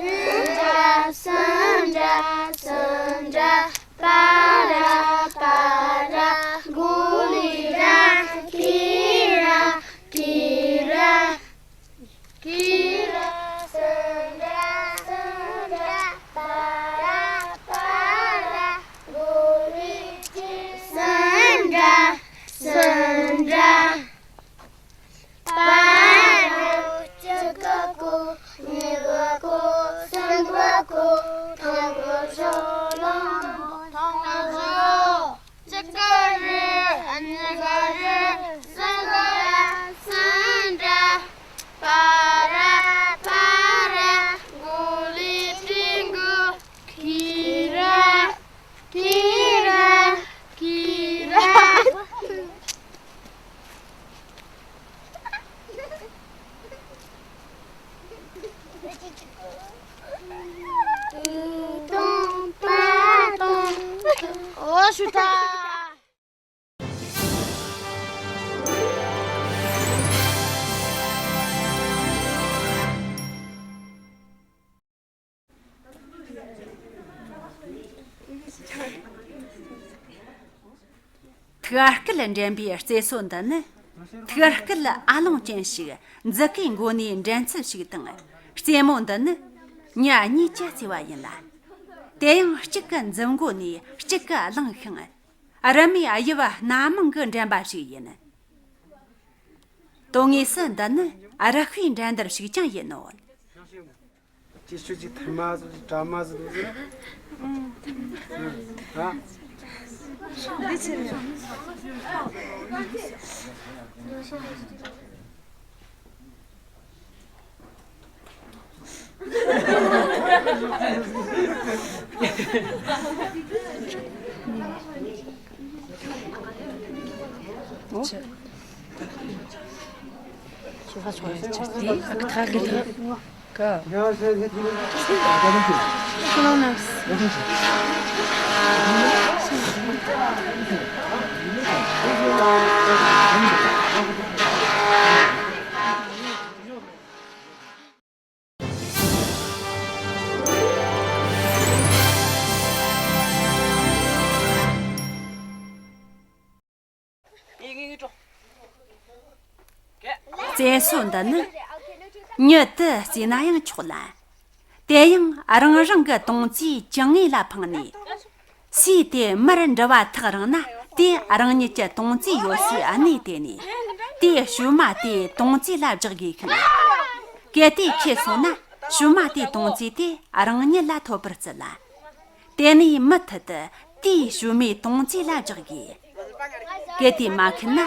ནུན་ཏྲ། སུན་ཏྲ། སུན་ཏྲ། པ་ར། པ་ར། གུ་ལི་ར། ཁྱེར་ར། ཁྱེར་ར། ཁྱེར་ར། སུན་ཏྲ། སུན་ཏྲ། པ་ར། པ་ར། གུ་ལི་ཏི། སུན་ཏྲ། སུན་ཏྲ། པ་ར། གཅིག་གི་གོ། གཉིས་ཀྱི་གོ། གསུམ་གྱི་གོ། ཐང་གི་ཞོ་ལོ། ཐང་གི་ཞོ། གཅིག་གི་རེ། གཉིས་ཀྱི་རེ། གསུམ་གྱི་རེ། སུན་ཏྲ། པ་ར། པ་ར། གུ་ལི་ཏི་གུ། ཁྱེར་ར། ཁྱེར་ར། ཁྱེར་ར། ཨོ་ཤུ་ཐ། ཐུགས་སྐལ་འགྲན་པའི་རྩེད་སྲོལ་འདི་ནི། ཐུགས་སྐལ་ཨ་ལོང་ཅན་ཞིག་མཛུབ་གུའི་མགོ་ནས་འགྲན་ཚུལ་ཞིག་དང་། རྩེད་མོ་འདི་ནི་མྱི་གཉིས་ཀྱིས་རྩེ་བ་ཡིན་ལ། དེ་ཡང་གཅིག་གི་མཛུབ་མགོ་ནས་གཅིག་གིས་བླངས་ཤིང་། རུ་མའི་དབྱིབས་སྣ་མང་གིས་འགྲན་པ་ཞིག་ཡིན། དོན་དངོས་སུ་འདི་ནི་རུ་ཤའི་འགྲན་བསྡུར་ཞིག་ཀྱང་ཡིན་ནོ། ཅི་ཞུ་ཅི་ཐ་མ་ཟིག་དྲ་མ་ཟིག་འདུག་ཟེར། ཨ། བཙན་སྲོལ་འདི་ནི་མྱུར་དུ་བརྩིས་ན་ཡང་ཆོག་ལ། དེ་ཡང་རང་རང་གི་དོང་རྩེའི་བྱང་ངོས་ལ་འཕངས་ནས། སུས་དེ་མར་འགྲུལ་བ་ཐག་རིང་ན། དེ་རང་ཉིད་ཀྱི་དོང་རྩེ་ཡོད་སའི་གནས་དེ་ནས། དེའི་ཞུ་མ་དེ་དོང་རྩེ་ལ་བཞག་དགོས་ཤིང་། གལ་ཏེ་ཁྱེར་སོང་ན། ཞུ་མ་དེའི་དོང་རྩེ་དེ་རང་ཉིད་ལ་ཐོབ་པར་བརྩི་ལ། དེ་ནས་མུ་མཐུད་དུ་དེའི་ཞུ་མའི་དོང་རྩེ་ལ་བཞག་དགོས། གལ་ཏེ་མ་ཁེལ་ན།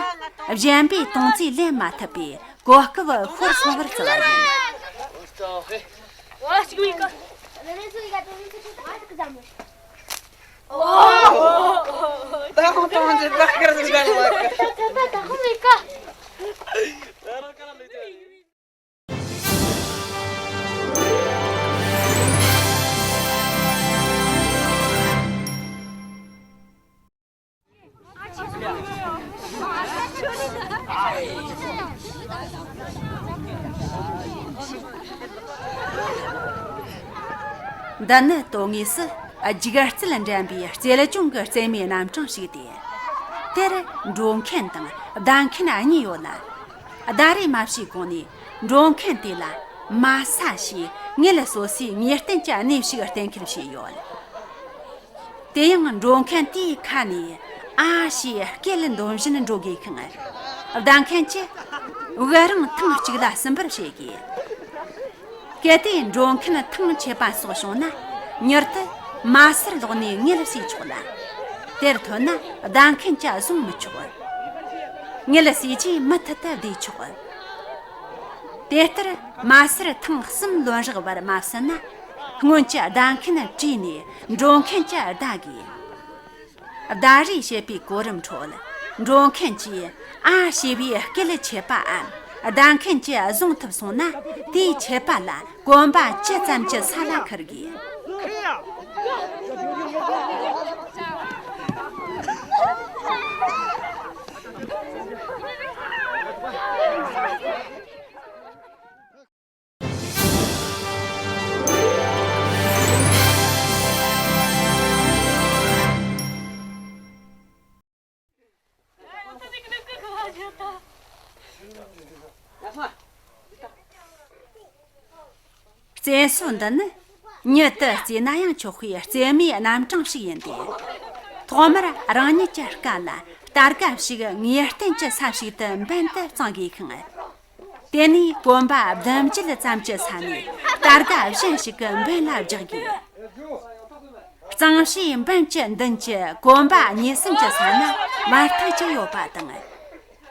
གཞན་པའི་དོང་རྩེ་ལེན་མ་ཐུབ་པའི་གོ་སྐབས་ཤོར་སོང་བར་བརྩི་བ་ཡིན། འདི་ནི་དོན་དངོས་སུ་འཇིག་རྟེན་འགྲན་པའི་རྩལ་སྦྱོང་གི་རྩེད་མོའི་རྣམ་གྲངས་ཤིག་སྟེ། དེར་འགྲོ་མཁན་དང་བདའ་མཁན་གཉིས་ཡོད་ལ། ཟླ་རེ་མ་ཕྱིའི་གོང་ནས་འགྲོ་མཁན་དེ་ལ་མ་ས་ཞེས་ངལ་གསོ་སའི་ངེས་གཏན་གྱི་གནས་ཤིག་གཏན་འཁེལ་བྱས་ཡོད། དེ་ཡང་འགྲོ་མཁན་དེའི་ཁ་ནས་ཨ་ཞེས་སྐད་འདོན་བཞིན་འགྲོ་དགོས་ཤིང་། བདའ་མཁན་གྱིས་བུ་རང་ཐེངས་གཅིག་ལ་ཟིན་པར་བྱེད་དགོས། གལ་ཏེ་འགྲོ་མཁན་ཐེངས་ཆད་པ་སོགས་བྱུང་ན། མྱུར་དུ་མ་སར་ལོག་ནས་ངལ་གསོས་ཆོག་ལ། དེར་ཐོན་ན་བདའ་མཁན་གྱིས་བཟུང་མི་ཆོག། ངལ་གསོས་རྗེས་མུ་མཐུད་དུ་བསྡད་ཆོག། དེ་ལྟར་མ་སར་ཐེངས་གསུམ་ལོན་རག་བར་མ་ཟིན་ན། སྔོན་གྱི་བདའ་མཁན་བྲོས་ནས་འགྲོ་མཁན་གྱིས་བདའ་དགོས། བརྡ་རེས་བྱེད་པའི་གོ་རིམ་ཁྲོད། འགྲོ་མཁན་གྱིས་ཨ་ཞེས་པའི་སྐད་ཆད་པའམ། བརྡ་མཁན་གྱིས་བཟུང་ཐུབ་སོང་ན། དེའི་ཆད་པ་ལ་གོམ་པ་བཅུ་ཙམ་གྱི་ས་ལ་འཁུར་དགོས། རྩེད་སྲོལ་འདི་ནི་མྱུར་དུ་རྩེས་ན་ཡང་ཆོག་པའི་རྩེད་མོའི་རྣམ་གྲངས་ཤིག་ཡིན་ཏེ། ཐོག་མར་རང་ཉིད་ཀྱི་རྐང་ལ་སྟར་ག་ཞིག་ངེས་གཏན་གྱི་ས་ཞིག་ཏུ་འབེན་དུ་བརྩང་དགོས་ཤིང་། དེ་ནས་གོམ་པ་བདུན་བརྒྱད་ཙམ་གྱི་ས་ནས་སྟར་ག་གཞན་ཞིག་གི་འབེན་ལ་རྒྱག་དགོས། གཙང་ཕྱིའི་འབེན་གྱི་མདུན་གྱི་གོམ་པ་གཉིས་གསུམ་གྱི་ས་ན་བར་ཐག་ཅིག་ཡོད་པ་དང་།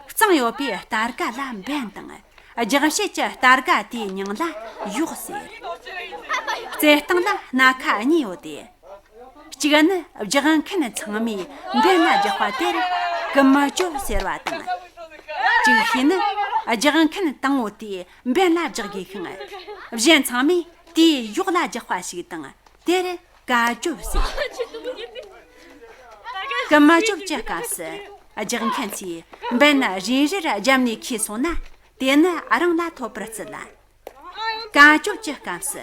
གཙང་ཡོད་པའི་སྟར་ག་ལ་འབེན་དང་། རྒྱག་བྱེད་ཀྱི་སྟར་ག་དེའི་མིང་ལ་གཡོག་ཟེར། རྩེད་སྟངས་ལ་སྣ་ཁ་གཉིས་ཡོད་དེ། གཅིག་ནི་རྒྱག་མཁན་ཚང་མས་འབེན་ལ་རྒྱག་པ་དེར་ཀུ་མི་ཅོབ་ཟེར་བ་དང་། གཅིག་ཤོས་ནི་རྒྱག་མཁན་དང་པོ་དེས་འབེན་ལ་རྒྱག་དགོས་ཤིང་། གཞན་ཚང་མས་དེའི་གཡོག་ལ་རྒྱག་པ་ཞིག་དང་། དེར་ཀ་ཅོབ་ཟེར། ཀུ་མི་ཅོབ་ཀྱི་སྐབས་སུ་རྒྱག་མཁན་ཚོས་འབེན་རེ་རེར་བརྒྱབ་ནས་འཁྱེར་སོང་ན། དེ་ནི་རང་ལ་ཐོབ་པར་བརྩི་ལ། ཀ་ཅོབ་ཀྱི་སྐབས་སུ་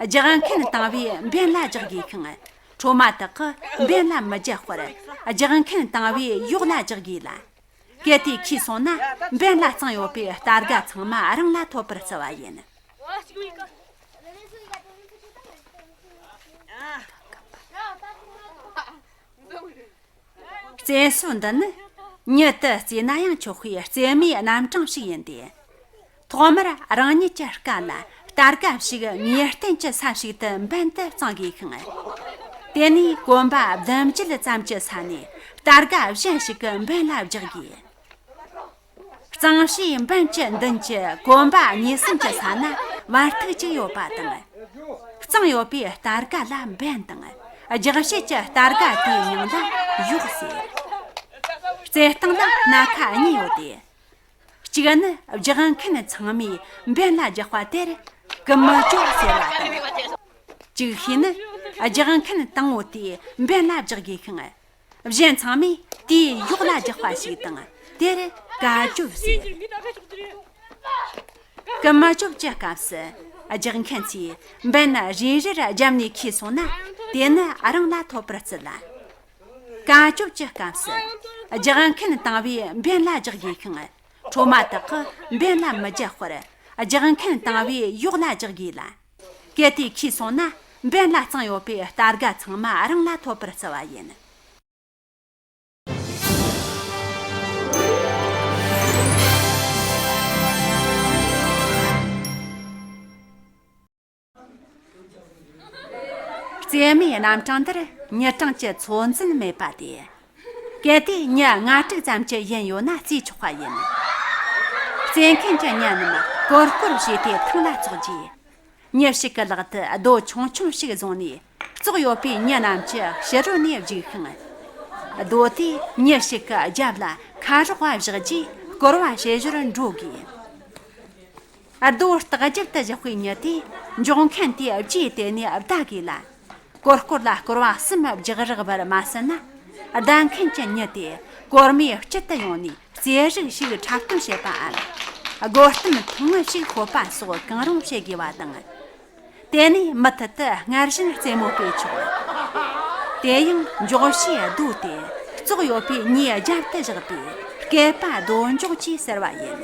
རྒྱག་མཁན་དང་པོས་འབེན་ལ་རྒྱག་དགོས་ཤིང་། འཕྲོ་མ་དག་གིས་འབེན་ལ་མི་རྒྱག་པར་རྒྱག་མཁན་དང་པོས་གཡོག་ལ་རྒྱག་དགོས་ལ། གལ་ཏེ་འཁྱེར་སོང་ན། འབེན་ལ་གཙང་ཡོད་པའི་སྟར་ག་ཚང་མ་རང་ལ་ཐོབ་པར་བརྩི་བ་ཡིན། རྩེད་སྲོལ་འདི་ནི་མྱུར་དུ་རྩེས་ན་ཡང་ཆོག་པའི་རྩེད་མོའི་རྣམ་གྲངས་ཤིག་ཡིན་ཏེ། ཐོག་མར་རང་ཉིད་ཀྱི་རྐང་ལ་སྟར་ག་ཞིག་ངེས་གཏན་གྱི་ས་ཞིག་ཏུ་འབེན་དུ་བརྩང་དགོས་ཤིང་། དེ་ནས་གོམ་པ་བདུན་བརྒྱད་ཙམ་གྱི་ས་ནས་ རྟ་སྒ་གཞན་ཞིག་གི་འབེན་ལ་རྒྱག་དགོས། གཙང་བྱིའུ་འབེན་གྱི་མདུན་གྱི་གོམ་པ་གཉིས་གསུམ་གྱི་ས་ན་བར་ཐིག་ཅིག་ཡོད་པ་དང་། གཙང་ཡོད་པའི་རྟ་སྒ་ལ་འབེན་དང་། རྒྱག་བྱེད་ཀྱི་རྟ་སྒ་དེའི་མིང་ལ་ཡོག་ཟེར། རྩེ་སྟེང་ལ་སྣ་ཁ་གཉིས་ཡོད་དེ། གཅིག་ནི་རྒྱག་མཁན་ཚང་མས་འབེན་ལ་རྒྱག་པ་དེར་ཀུ་མི་ཅོ་ཟེར་བ་དང་། ཅིག་ཤོས་ནི་རྒྱག་མཁན་དང་པོ་དེས་འབེན་ལ་རྒྱག་དགོས་ཤིང་། གཞན་ཚང་མས་དེའི་ཡོག་ལ་རྒྱག་པ་ཞིག་དང་། དེར་ཀ་ཅོབ་ཟེར། ཀུ་མི་ཅོབ་ཀྱི་སྐབས་སུ་རྒྱག་མཁན་ཚོས་འབེན་རེ་རེར་བརྒྱབ་ནས་ཁུར་སོང་ན། དེ་ནི་རང་ལ་ཐོབ་པར་བརྩི་ལ། ཀ་ཅོབ་ཀྱི་སྐབས་སུ་རྒྱག་མཁན་དང་པོས་འབེན་ལ་རྒྱག་དགོས་ཤིང་། འཕྲོ་མ་དག་གིས་འབེན་ལ་མི་རྒྱག་པར། རྒྱག་མཁན་དང་པོས་ཡོག་ལ་རྒྱག་དགོས་ལ། གལ་ཏེ་ཁུར་སོང་ན། འབེན་ལ་གཙང་ཡོད་པའི་རྟ་སྒ་ཚང་མ་རང་ལ་ཐོབ་པར་བརྩི་བ་ཡིན། རྩེད་མོའི་རྣམ་གྲངས་འདིར་མྱི་གྲངས་ཀྱི་ཚོད་འཛིན་མེད་པ་སྟེ། གལ་ཏེ་མྱི་ལྔ་དྲུག་ཙམ་གྱི་ཡན་ཡོད་ན་རྩེ་ཆོག་པ་ཡིན། རྩེད་མཁན་གྱི་མྱི་རྣམས་སྐོར་སྐོར་བྱས་ཏེ་ཐང་ལ་བཙོག་རྗེས། མྱི་ཞིག་གི་ལག་ཏུ་རྡོ་ཆུང་ཆུང་ཞིག་བཟུང་ནས། བཙོག་ཡོད་པའི་མྱི་རྣམས་ཀྱི་ཕྱི་རོལ་ནས་རྒྱུག་ཤིང་། རྡོ་དེ་མྱི་ཞིག་གི་རྒྱབ་ལ་ཁ་རོག་པ་བཞག་རྗེས་སྐོར་བ་བྱེད་ཞོར་འགྲོ་དགོས། རྡོ་ལྟག་རྒྱབ་ཏུ་བཞག་པའི་མྱི་དེས་འཇོག་མཁན་དེའི་རྗེས་དེད་ནས་བདའ་དགོས་ལ། སྐོར་སྐོར་ལ་སྐོར་བ་གསུམ་རྒྱག་རག་པར་མ་ཟད་ན། བདའ་མཁན་གྱི་མྱི་དེས་གོར་མོའི་དཀྱིལ་དུ་ཡོང་ནས་རྩེད་རིགས་ཤིག་འཁྲབ་སྟོན་བྱེད་པའམ། སྒོ་གཏམ་ཐུང་ངུ་ཞིག་ཤོད་པ་སོགས་གང་རུང་བྱེད་དགོས་པ་དང་། དེ་ནས་མུ་མཐུད་དུ་སྔར་བཞིན་རྩེད་མོ་སྤེལ་ཆོག། དེ་ཡང་འཇོག་བྱའི་རྡོ་དེ་བཙོག་ཡོད་པའི་མྱིའི་རྒྱབ་ཏུ་བཞག་པས་སྐེད་པ་རྡོ་འཇོག་ཅེས་ཟེར་བ་ཡིན།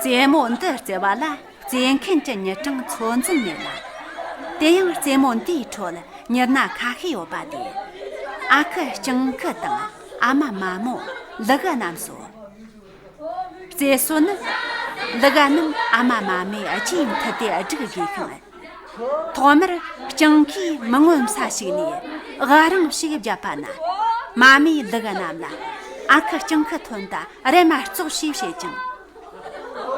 རྩེད་མོ་འདི་རྩེ་བ་ལ་རྩེད་མཁན་གྱི་མྱི་གྲངས་ཚོད་འཛིན་མེད་ལ། དེ་ཡང་རྩེད་མོ་འདིའི་ཁྲོད་མྱི་སྣ་ཁ་ཤས་ཡོད་པ་སྟེ། ཨ་ཁུ་སྤྱང་ཁུ་དང་ཨ་མ་མ་མོ། ལུ་གུ་རྣམས་སོ། རྩེད་སྲོལ་ནི། ལུ་གུ་རྣམས་ཨ་མ་མ་མོའི་རྗེས་མཐུད་དེ་སྒྲིག་དགོས་ཤིང་། ཐོག་མར་སྤྱང་ཁུས་མི་མངོན་ས་ཞིག་ནས་ཨུ་རང་ཞིག་བརྒྱབ་པ་ན། མ་མོས་ལུ་གུ་རྣམས་ལ། ཨ་ཁུ་སྤྱང་ཁུ་ཐོན་ད་རེམ་མ་བཙོག་ཞེས་བཤད་ཅིང་།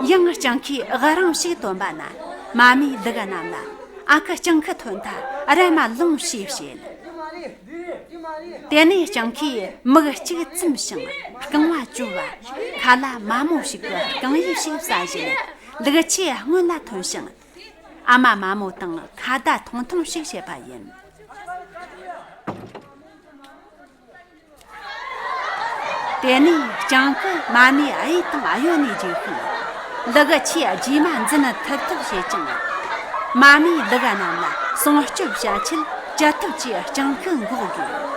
ཡང་སྤྱང་ཁུས་ཨུ་རང་ཞིག་བཏོན་པ་ན། མ་མོས་ལུ་གུ་རྣམས་ལ། ཨ་ཁུ་སྤྱང་ཁུ་ཐོན་ད་རེམ་མ་ལོངས་ཞེས་བཤད། དེ་ནས་སྤྱང་ཁུས་མིག་གཅིག་བཙུམས་ཤིང་རྐང་བ་གཅོད་པ། ཁ་ལ་མ་མོ་ཞིག་གི་རྐང་ཡིབ་ཞིག་ཟ་བཞིན་ལུག་ཁྱུའི་སྔོན་ལ་ཐོན་ཞིང་། ཨ་མ་མ་མོ་དང་ཁ་བརྡ་ཐུང་ཐུང་ཞིག་བྱེད་པ་ཡིན། དེ་ནས་སྤྱང་ཀི་མ་མོའི་གཡས་དང་གཡོན་ནས་རྒྱུག་ཤིང་། ལུག་ཁྱུའི་རྗེས་མ་འཛིན་ཐུབ་ཐུབ་བྱེད་ཅིང་། མ་མོས་ལུག་རྣམས་ལ་སྲུང་སྐྱོབ་བྱ་ཆེད་ཅི་ཐུབ་ཀྱིས་སྤྱང་ཀི་འགོག་དགོས།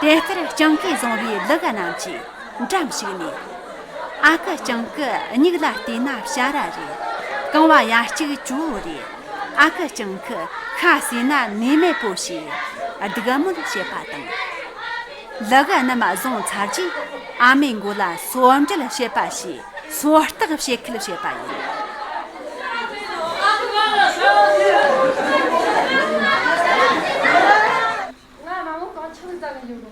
དེ་ལྟར་སྤྱང་ཀིས་བཟུང་བའི་ལུག་རྣམས་ཀྱིས་འགྲམ་ཞིག་ནས། ཨ་ཁུ་སྤྱང་ཀི་མྱིག་ལ་བལྟས་ན་བྱ་ར་རེད། རྐང་བ་ཡ་གཅིག་གཅུ་བོ་རེད། ཨ་ཁུ་སྤྱང་ཁུ་ཤ་ཟོས་ན་ནད་མེད་པོ་ཞེས་སྡིགས་དམོད་བྱེད་པ་དང་། ལུ་གུ་རྣམས་བཟུང་ཚར་རྗེས་ཨ་མའི་མགོ་ལ་སོ་འབྲེལ་བྱེད་པ་ཞེས་སོ་བརྟག་བྱེད་ཁུལ་བྱེད་པ་ཡིན། ང་མ་མོ་གང་ཆང་ཟ་གི་ཡོད་ནོ།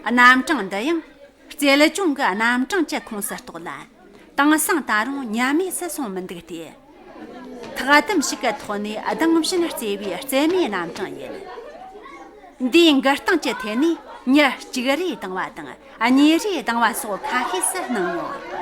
རྣམ་གྲངས་འདི་ཡང་རྩལ་སྦྱོང་གི་རྣམ་གྲངས་ཀྱི་ཁོངས་སུ་གཏོགས་ལ། དེང་སང་ད་རུང་ཉམས་དམས་སུ་སོང་མི་འདུག་སྟེ། ཐགས་དམ་ཞིག་གི་ཐོག་ནས་སྡང་ཞེན་སྐྱེ་བའི་རྩལ་མའི་རྣམ་གྲངས་ཡིན། འདིའི་འགུལ་སྟངས་ཀྱི་ཐད་ནས་མྱི་གཅིག་རེས་ལྡང་བ་དང་། གཉིས་རེས་ལྡང་བ་སོགས་ཁ་ཤས་སུ་སྣང་མྱོང་།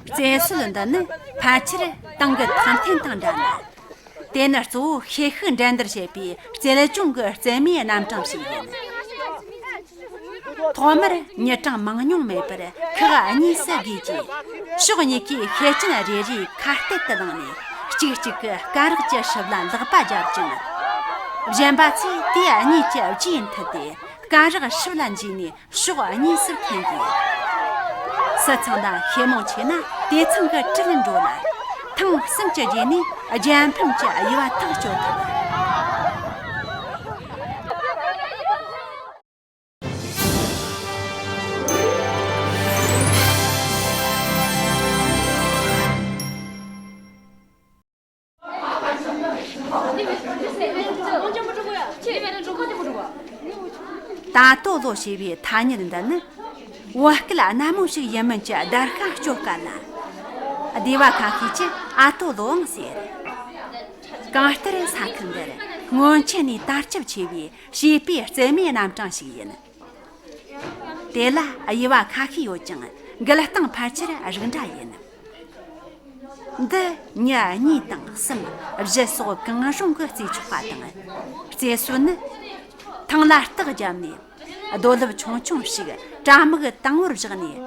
རྩེད་སྲོལ་འདི་ནི་ཕལ་ཆེར་ཏང་གི་ཐང་འཐེན་དང་འདྲ་ལ། དེ་ནི་གཙོ་བོ་ཤེད་ཤུགས་འགྲན་བསྡུར་བྱེད་པའི་རྩལ་སྦྱོང་གི་རྩེད་མོའི་རྣམ་གྲངས་ཤིག་ཡིན། ཐོག་མར་མྱི་གྲངས་མང་ཉུང་མེད་པར་ཁག་གཉིས་སུ་བགོས་རྗེས། ཕྱོགས་གཉིས་ཀའི་ཤེད་ཅན་རེ་རེས་ཁ་གཏད་དུ་བླངས་ནས། གཅིག་གཅིག་གི་སྐ་རགས་ཀྱི་སྲིབ་ལ་ལག་པ་སྦྱར་ཅིང་། གཞན་པ་ཚོས་དེ་གཉིས་ཀྱི་རྗེས་མཐུད་དེ་སྐ་རགས་སྲིབ་ལ་འཇུས་ནས། ཕྱོགས་གཉིས་སུ་འཐེན་དགོས། སུ་ཚང་དང་ཤེད་མང་ཆེ་ན་དེ་ཚང་གི་གྲལ་འགྲོ་ལ། ཐེངས་གསུམ་གྱི་རྗེས་ནས་རྒྱལ་ཕམ་གྱི་དབྱེ་བ་ཐག་གཅོད་ཐུབ། ད་ལྟོ་ལོ་ཞེས་པའི་ཐ་སྙད་འདི་ནི་བོད་སྐད་སྣ་མང་ཞིག་ཡིན་མིན་གྱི་བརྡར་ཤ་གཅོད་དཀའ་ལ། སྡེ་བ་ཁ་ཤས་ཀྱིས་ཨ་ལྟོ་ལོའང་ཟེར། གང་ལྟར་ས་ཁུལ་འདིར་སྔོན་ཆད་ནས་དར་ཁྱབ་ཆེ་བའི་བྱིས་པའི་རྩེད་མོའི་རྣམ་གྲངས་ཤིག་ཡིན། དེ་ལ་དབྱེ་བ་ཁ་ཤས་ཡོད་ཀྱང་། འགུལ་སྟངས་ཕལ་ཆེར་རིགས་འདྲ་ཡིན། འདི་མྱི་གཉིས་དང་གསུམ། བཞི་སོགས་གང་རུང་གིས་རྩེ་ཆོག་པ་དང་། རྩེད་སྲོལ་ནི། ཐང་ལ་སྟག་བརྒྱབ་ནས། རྡོ་ལེབ་ཆུང་ཆུང་ཞིག་དྲ་མིག་དང་པོར་བཞག་ནས།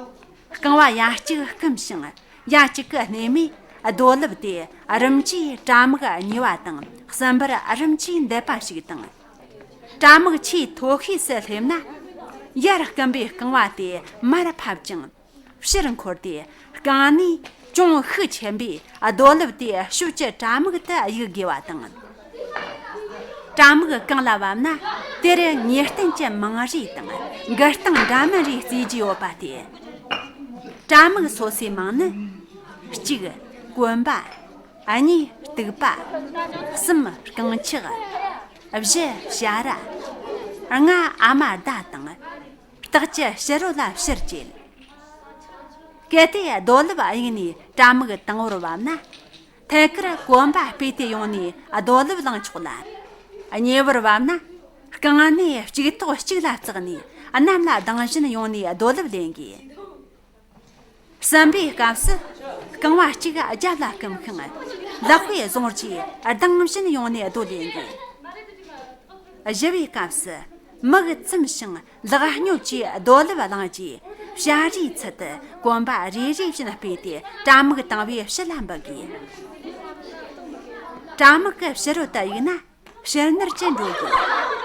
རྐང་བ་ཡ་གཅིག་བསྐུམ་ཞིང་ཡ་གཅིག་གིས་མནན་མོས། རྡོ་ལེབ་དེ་རིམ་གྱིས་དྲ་མིག་གཉིས་པ་དང་། གསུམ་པར་རིམ་གྱིས་འདེབས་པ་ཞིག་དང་། དྲ་མིག་ཆེས་མཐོ་ཤོས་སུ་སླེབས་ན། ཡར་བསྐུམ་པའི་རྐང་བ་དེ་མར་ཕབ་ཅིང་། ཕྱིར་འཁོར་ཏེ། རྐང་སྣེ་ཅུང་ཤུགས་ཆེན་པོས་རྡོ་ལེབ་དེ་ཞབས་ཀྱི་དྲ་མིག་ཏུ་གཡུག་དགོས་པ་དང་། དྲ་མིག་གང་ལ་བབས་ན། དེར་ངེས་གཏན་གྱི་རྨང་རིས་དང་འགུལ་སྟངས་འདྲ་མིན་རེ་རྩེ་རྒྱུ་ཡོད་པ་སྟེ། དྲ་མིག་སོ་སོའི་མིང་ནི། གཅིག་གོན་པ། གཉིས་རྟུག་པ། གསུམ་རྐང་ཆག་བཞི་བྱ་ར། ལྔ་ཨ་མ་ཟླ་དང་། སྟག་གི་ཕྱི་རོལ་ལ་ཕྱིར་བཅད། གལ་ཏེ་རྡོ་ལེབ་གཡུགས་ནས་དྲ་མིག་དང་པོར་བབས་ན། ཐད་ཀར་གོན་པ་སྤོས་ཏེ་ཡོང་ནས་རྡོ་ལེབ་བླངས་ཆོག་ལ། གཉིས་པར་བབས་ན། རྐང་སྣེ་གཅིག་ཐོག་གཅིག་ལ་བརྩེགས་ནས། གནམ་ལ་ལྡང་བཞིན་ཡོང་ནས་རྡོ་ལེབ་ལེན་དགོས། གསུམ་པའི་སྐབས་སུ། རྐང་བ་གཅིག་རྒྱབ་ལ་བསྐུམ་ཤིང་། ལག་པས་བཟུང་རྗེས་ལྡང་བཞིན་ཡོང་ནས་རྡོ་ལེན་དགོས། བཞི་པའི་སྐབས་སུ། མིག་བཙུམ་ཞིང་ལག་སྙོབ་ཀྱིས་རྡོ་ལེབ་བླངས་རྗེས། བྱ་རའི་ཚུལ་དུ་གོན་པ་རེ་རེ་བཞིན་སྤོས་ཏེ། དྲ་མིག་དང་པོའི་ཕྱི་ལ་འབུད་དགོས། དྲ་མིག་གི་ཕྱི་རོལ་དུ་གཡུགས་ན། ཕྱིར་ནུར་གྱིས་འགྲོ་དགོས།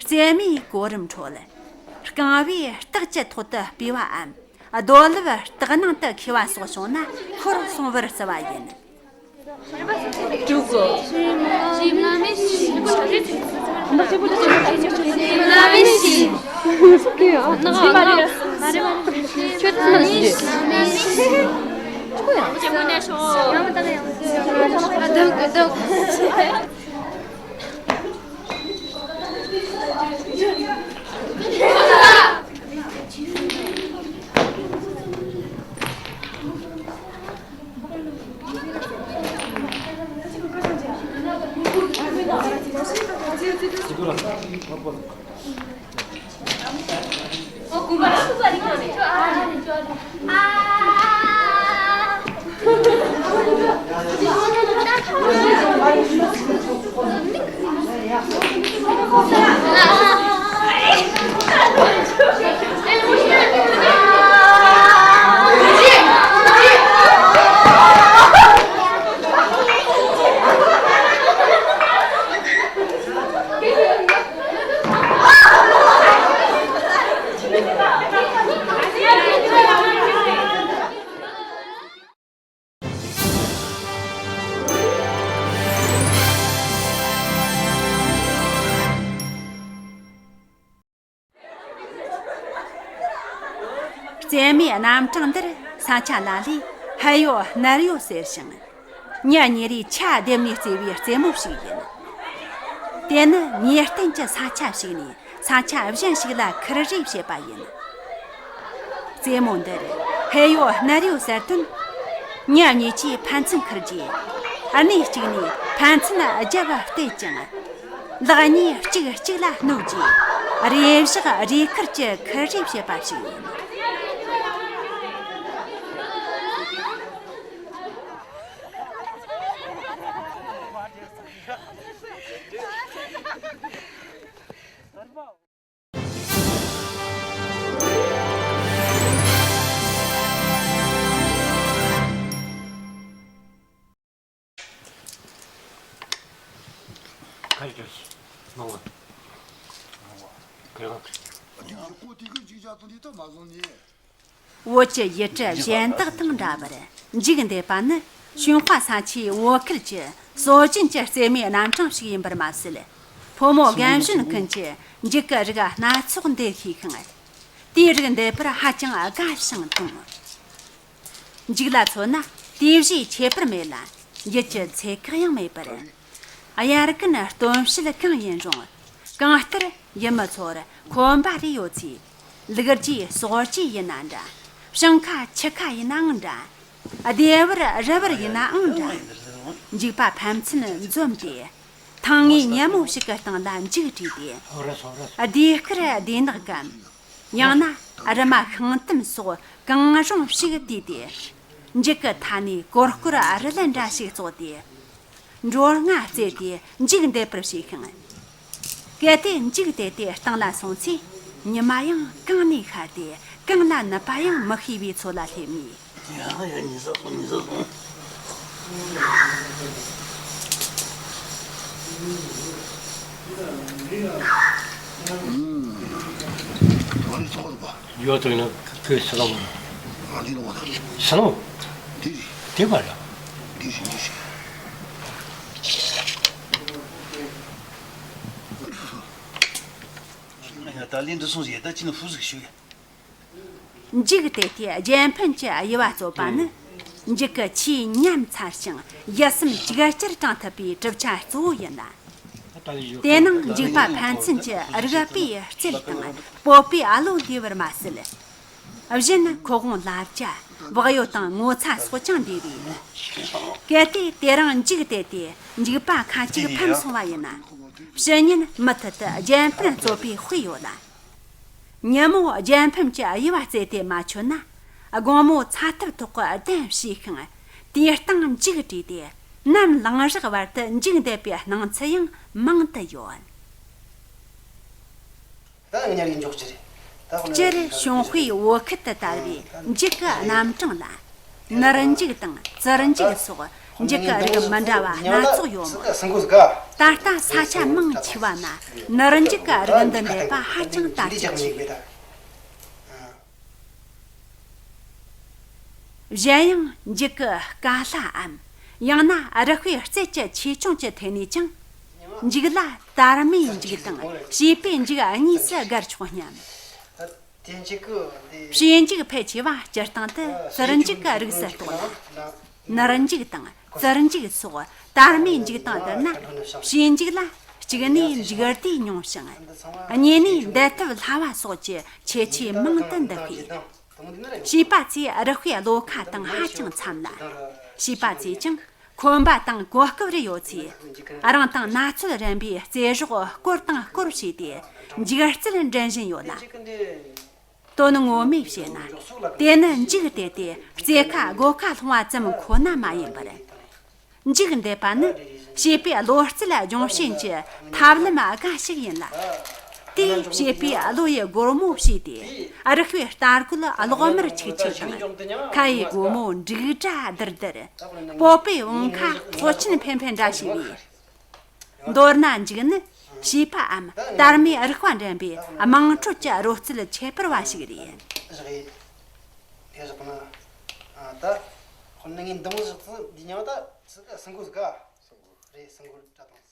རྩེད་མོའི་གོ་རིམ་ཁྲོད། རྐང་བས་སྟག་གི་ཐོག་ཏུ་སྤོས་པའམ། རྡོ་ལེབ་སྟག་ནང་དུ་ཁེལ་བ་སོགས་བྱུང་ན། ཤོར་སོང་བར་བརྩི་བ་ཡིན། དྲུག་རྩེད་མོའི་རྣམ་གྲངས་འདིར་ས་ཆ་ལ་ལས་ཧེ་ཡོད་སྣར་ཡོད་ཟེར་ཞིང་། མྱི་གཉིས་རེས་ཆ་བསྡེབས་ནས་རྩེ་བའི་རྩེད་མོ་ཞིག་ཡིན། དེ་ནི་ངེས་གཏན་གྱི་ས་ཆ་ཞིག་ནས་ས་ཆ་གཞན་ཞིག་ལ་ཁུར་རེས་བྱེད་པ་ཡིན། རྩེད་མོ་འདིར་ཧེ་ཡོད་སྣར་ཡོད་ཟེར་དོན། མྱི་གཉིས་ཀྱིས་ཕན་ཚུན་ཁུར་རྗེས། སྣེ་གཅིག་ནས་ཕན་ཚུན་རྒྱབ་གཏད་ཅིང་། ལག་གཉིས་གཅིག་གཅིག་ལ་གནོད་རྗེས། རེས་བཞག་རེས་ཁུར་གྱི་ཁུར་རེས་བྱེད་པ་ཞིག་ཡིན། བོད་ཀྱི་ཡུལ་གྲུ་གཞན་དག་དང་འདྲ་བར། འཇིག་འདེབས་པ་ནི་ཞུན་ཧྭ་ས་ཆའི་བོད་ཁུལ་གྱི་སྲོལ་རྒྱུན་གྱི་རྩེད་མོའི་རྣམ་གྲངས་ཤིག་ཡིན་པར་མ་ཟད། ཕོ་མོ་རྒན་གཞོན་ཀུན་གྱིས་འཇིག་གི་རིགས་སྣ་ཚོགས་འདེད་ཤེས་ཤིང་། དེའི་རིགས་འདེད་པར་ཧ་ཅང་དགའ་ཞིང་དུང་། འཇིག་ལ་མཚོན་ན་དེ་བཞིན་ཁྱད་པར་མེད་ལ། ཡིད་ཀྱི་ཚད་བཀག་ཡང་མེད་པར། དབྱར་གན་སྟོན་བྱེད་གང་ཡིན་རུང་། གང་ལྟར་ཡུལ་མི་ཚོར་ཁོམ་པ་རེ་ཡོད་ཚེ། ལུག་རྗེས་སོག་རྗེས་ཡིན་ན་འདྲ། ཞིང་ཁ་ཆུ་ཁ་ཡིན་ནའང་འདྲ། སྡེ་བར་རི་བར་ཡིན་ནའང་འདྲ། འཇིག་པ་ཕན་ཚུན་འཛོམས་ཏེ། ཐང་ངའི་ཉལ་མོ་ཞིག་གི་སྟེང་ལ་འཇིག་བྲིས་ཏེ། ཟློས་གར་སྡེ་ནག་གམ། ཡང་ན་རི་མ་ཤིང་དམ་སོགས་གང་རུང་ཞིག་བལྟས་ཏེ། འཇིག་གི་མཐའ་ནས་གོར་གོར་རི་ལི་འདྲ་ཞིག་བཙོག་སྟེ། འགྲོ་ལྔ་རྩེ་སྟེ་འཇིག་འདེབས་པར་བྱས་ཤིང་། གལ་ཏེ་འཇིག་དེ་དེ་སྟེང་ལ་སོང་ཚེ། ཉི་མ་ཡང་གང་ནས་ཤར་ཏེ་གང་ལ་ནུབ་པ་ཡང་མི་ཤེས་པའི་ཚོད་ལ་སླེབས་ནས། ཡང་ཡང་ཉི་ཟེར་སོང་། ཉི་ཟེར་སོང་། ཡོད་དོ་ཡིན་ན་ཁོས་སི་ལོང་། ཨ་འདི་ལོང་བ་དང་། སི་ལོང་། འདི་རེད། དེ་བ་ར། འདི་རེད། འདི་རེད། ད་ལན་འདི་སོང་ཟེར། ད་ཅི་ནི་ཧུ་ཟིག་ཞུ་ཡ། འཇིག་དེ་དེ་རྒྱལ་ཕན་གྱི་དབྱེ་བ་རྩོད་པ་ནི། འཇིག་གི་ཆེས་ཉམས་ཚར་ཞིང་ཡིད་སེམས་ཅིག་ཅར་དྲང་ཐུབ་པའི་གྲུབ་ཆ་གཙོ་བོ་ཡིན་ལ། དེ་ནང་འཇིག་པ་ཕན་ཚུན་གྱི་རིག་པའི་རྩལ་དང་སྤོབས་པའི་བློ་འདུས་པར་མ་ཟད། གཞན་ཁོ་དགོང་ལབ་རྒྱ། བག་ཡོད་དང་ངོ་ཚ་སོགས་ཀྱང་འདུས་པས། གལ་ཏེ་དེ་རིང་འཇིག་དེ་དེ་འཇིག་པ་ཁ་ཅིག་ཕམ་སོང་བ་ཡིན་ན། ཕྱི་ཉིན་མུ་མཐུད་དུ་རྒྱལ་ཕན་རྩོད་པའི་དཔེ་ཡོད་ལ། ཉིན་མོ་རྒྱལ་ཕམ་གྱི་དབྱེ་བ་བཙལ་ཏེ་མ་ཆོད་ན། དགོང་མོ་ཚ་ཐབ་ཐོག་གི་གདན་བྱས་ཤིང་། དེའི་སྟེང་འཇིག་བྲིས་ཏེ། ནམ་ལངས་རག་བར་དུ་འཇིག་འདེབས་པའི་སྣང་ཚུལ་ཡང་མང་དུ་ཡོད། ད་ང་ཉལ་གི་འཇོག་རྒྱུ་རེད། ད་ཁོ་ན་སྤྱིར་གཞུང་དཔེའི་བོད་ཁུལ་དུ་དར་བའི་འཇིག་གི་རྣམ་གྲངས་ལ། ནུར་འཇིག་དང་ཙུར་འཇིག་སོགས་འཇིག་གི་རིགས་མི་འདྲ་བ་སྣ་ཚོགས་ཡོད་མོད། ད་ལྟ་ས་ཆ་མང་ཆེ་བ་ན་ནུར་འཇིག་གི་རིགས་འདི་འདེབས་པ་ཧ་ཅང་དར་ཁྱབ་ཆེ། གཞན་ཡང་འཇིག་གི་ཀ་ལྷའམ། ཡང་ན་རིག་པའི་རྩལ་གྱི་ཆེ་ཆུང་གི་ཐད་ནས་ཀྱང་། འཇིག་ལ་དར་མའི་འཇིག་དང་བྱིས་པའི་འཇིག་གཉིས་སུ་བགར་ཆོག་སྙམ། བྱིས་འཇིག་ཕལ་ཆེ་བ་སྤྱིར་བཏང་དུ་ཙུར་འཇིག་གི་རིགས་སུ་གཏོགས་ལ། ནུར་འཇིག་དང་ཙུར་འཇིག་སོགས་དར་མའི་འཇིག་དང་བསྡུར་ན། བྱིས་འཇིག་ལ་གཅིག་ནས་འཇིག་རྟེན་ཉུང་ཞིང་། གཉིས་ནས་འདེད་ཐབས་སླ་བ་སོགས་ཀྱི་ཁྱད་ཆོས་མང་དུ་འདུ་བས། བྱིས་པ་ཚོས་རིག་པའི་བློ་ཁ་དང་ཧ་ཅང་འཚམ་ལ། བྱིས་པ་ཚོས་ཀྱང་ཁོམ་པ་དང་གོ་སྐབས་རེ་ཡོད་ཚེ། རང་དང་ན་ཚོད་རན་པའི་རྩེད་གཞོགས་སྐོར་དང་སྐོར་བྱས་ཏེ་འཇིག་རྩལ་འགྲན་བཞིན་ཡོད་ལ། དོན་ངོ་མས་བཤད་ན། དེ་ནི་འཇིག་དེ་དེ་རྩེ་ཁ་སྒོ་ཁ་སློང་བ་ཙམ་ཁོ་ན་མ་ཡིན་པར། འཇིག་འདེབས་པ་ནི་བྱིས་པའི་བློ་རྩལ་སྦྱོང་བྱེད་ཀྱི་ཐབས་ལམ་འགའ་ཞིག་ཡིན་ལ། དེས་བྱིས་པའི་བློ་ཡི་སྒོར་མོ་ཕྱེས་ཏེ། རིག་པའི་ལྟ་སྒོ་གློག་དམར་ཆིག་ཆིག་དང་། ཁ་ཡི་སྒོ་མོ་འབྲུག་སྒྲ་དིར་དིར། སྤོབས་པའི་བང་ཁ་ཐོག་ཆེན་འཕེན་འཕེན་འདྲ་བྱས་པས། མདོར་ན་འཇིག་ནི་བྱིས་པའམ་དར་མའི་རིག་པ་འགྲན་པའི་དམངས་ཁྲོད་ཀྱི་རོལ་རྩེད་ཁྱད་པར་བ་ཞིག་རེད། བཞག་ཡིན། དེ་བཞག་ན། ཨ། ད་དཔེར་ན་ངས་འདི་མོ་བཞག་ཚེ་འདི་མྱིང་ད་ཚིག་ག་སྲིན་གོ་ཟིག་ག། རེད། སྲིན་གོ་སྒྲ་དང་།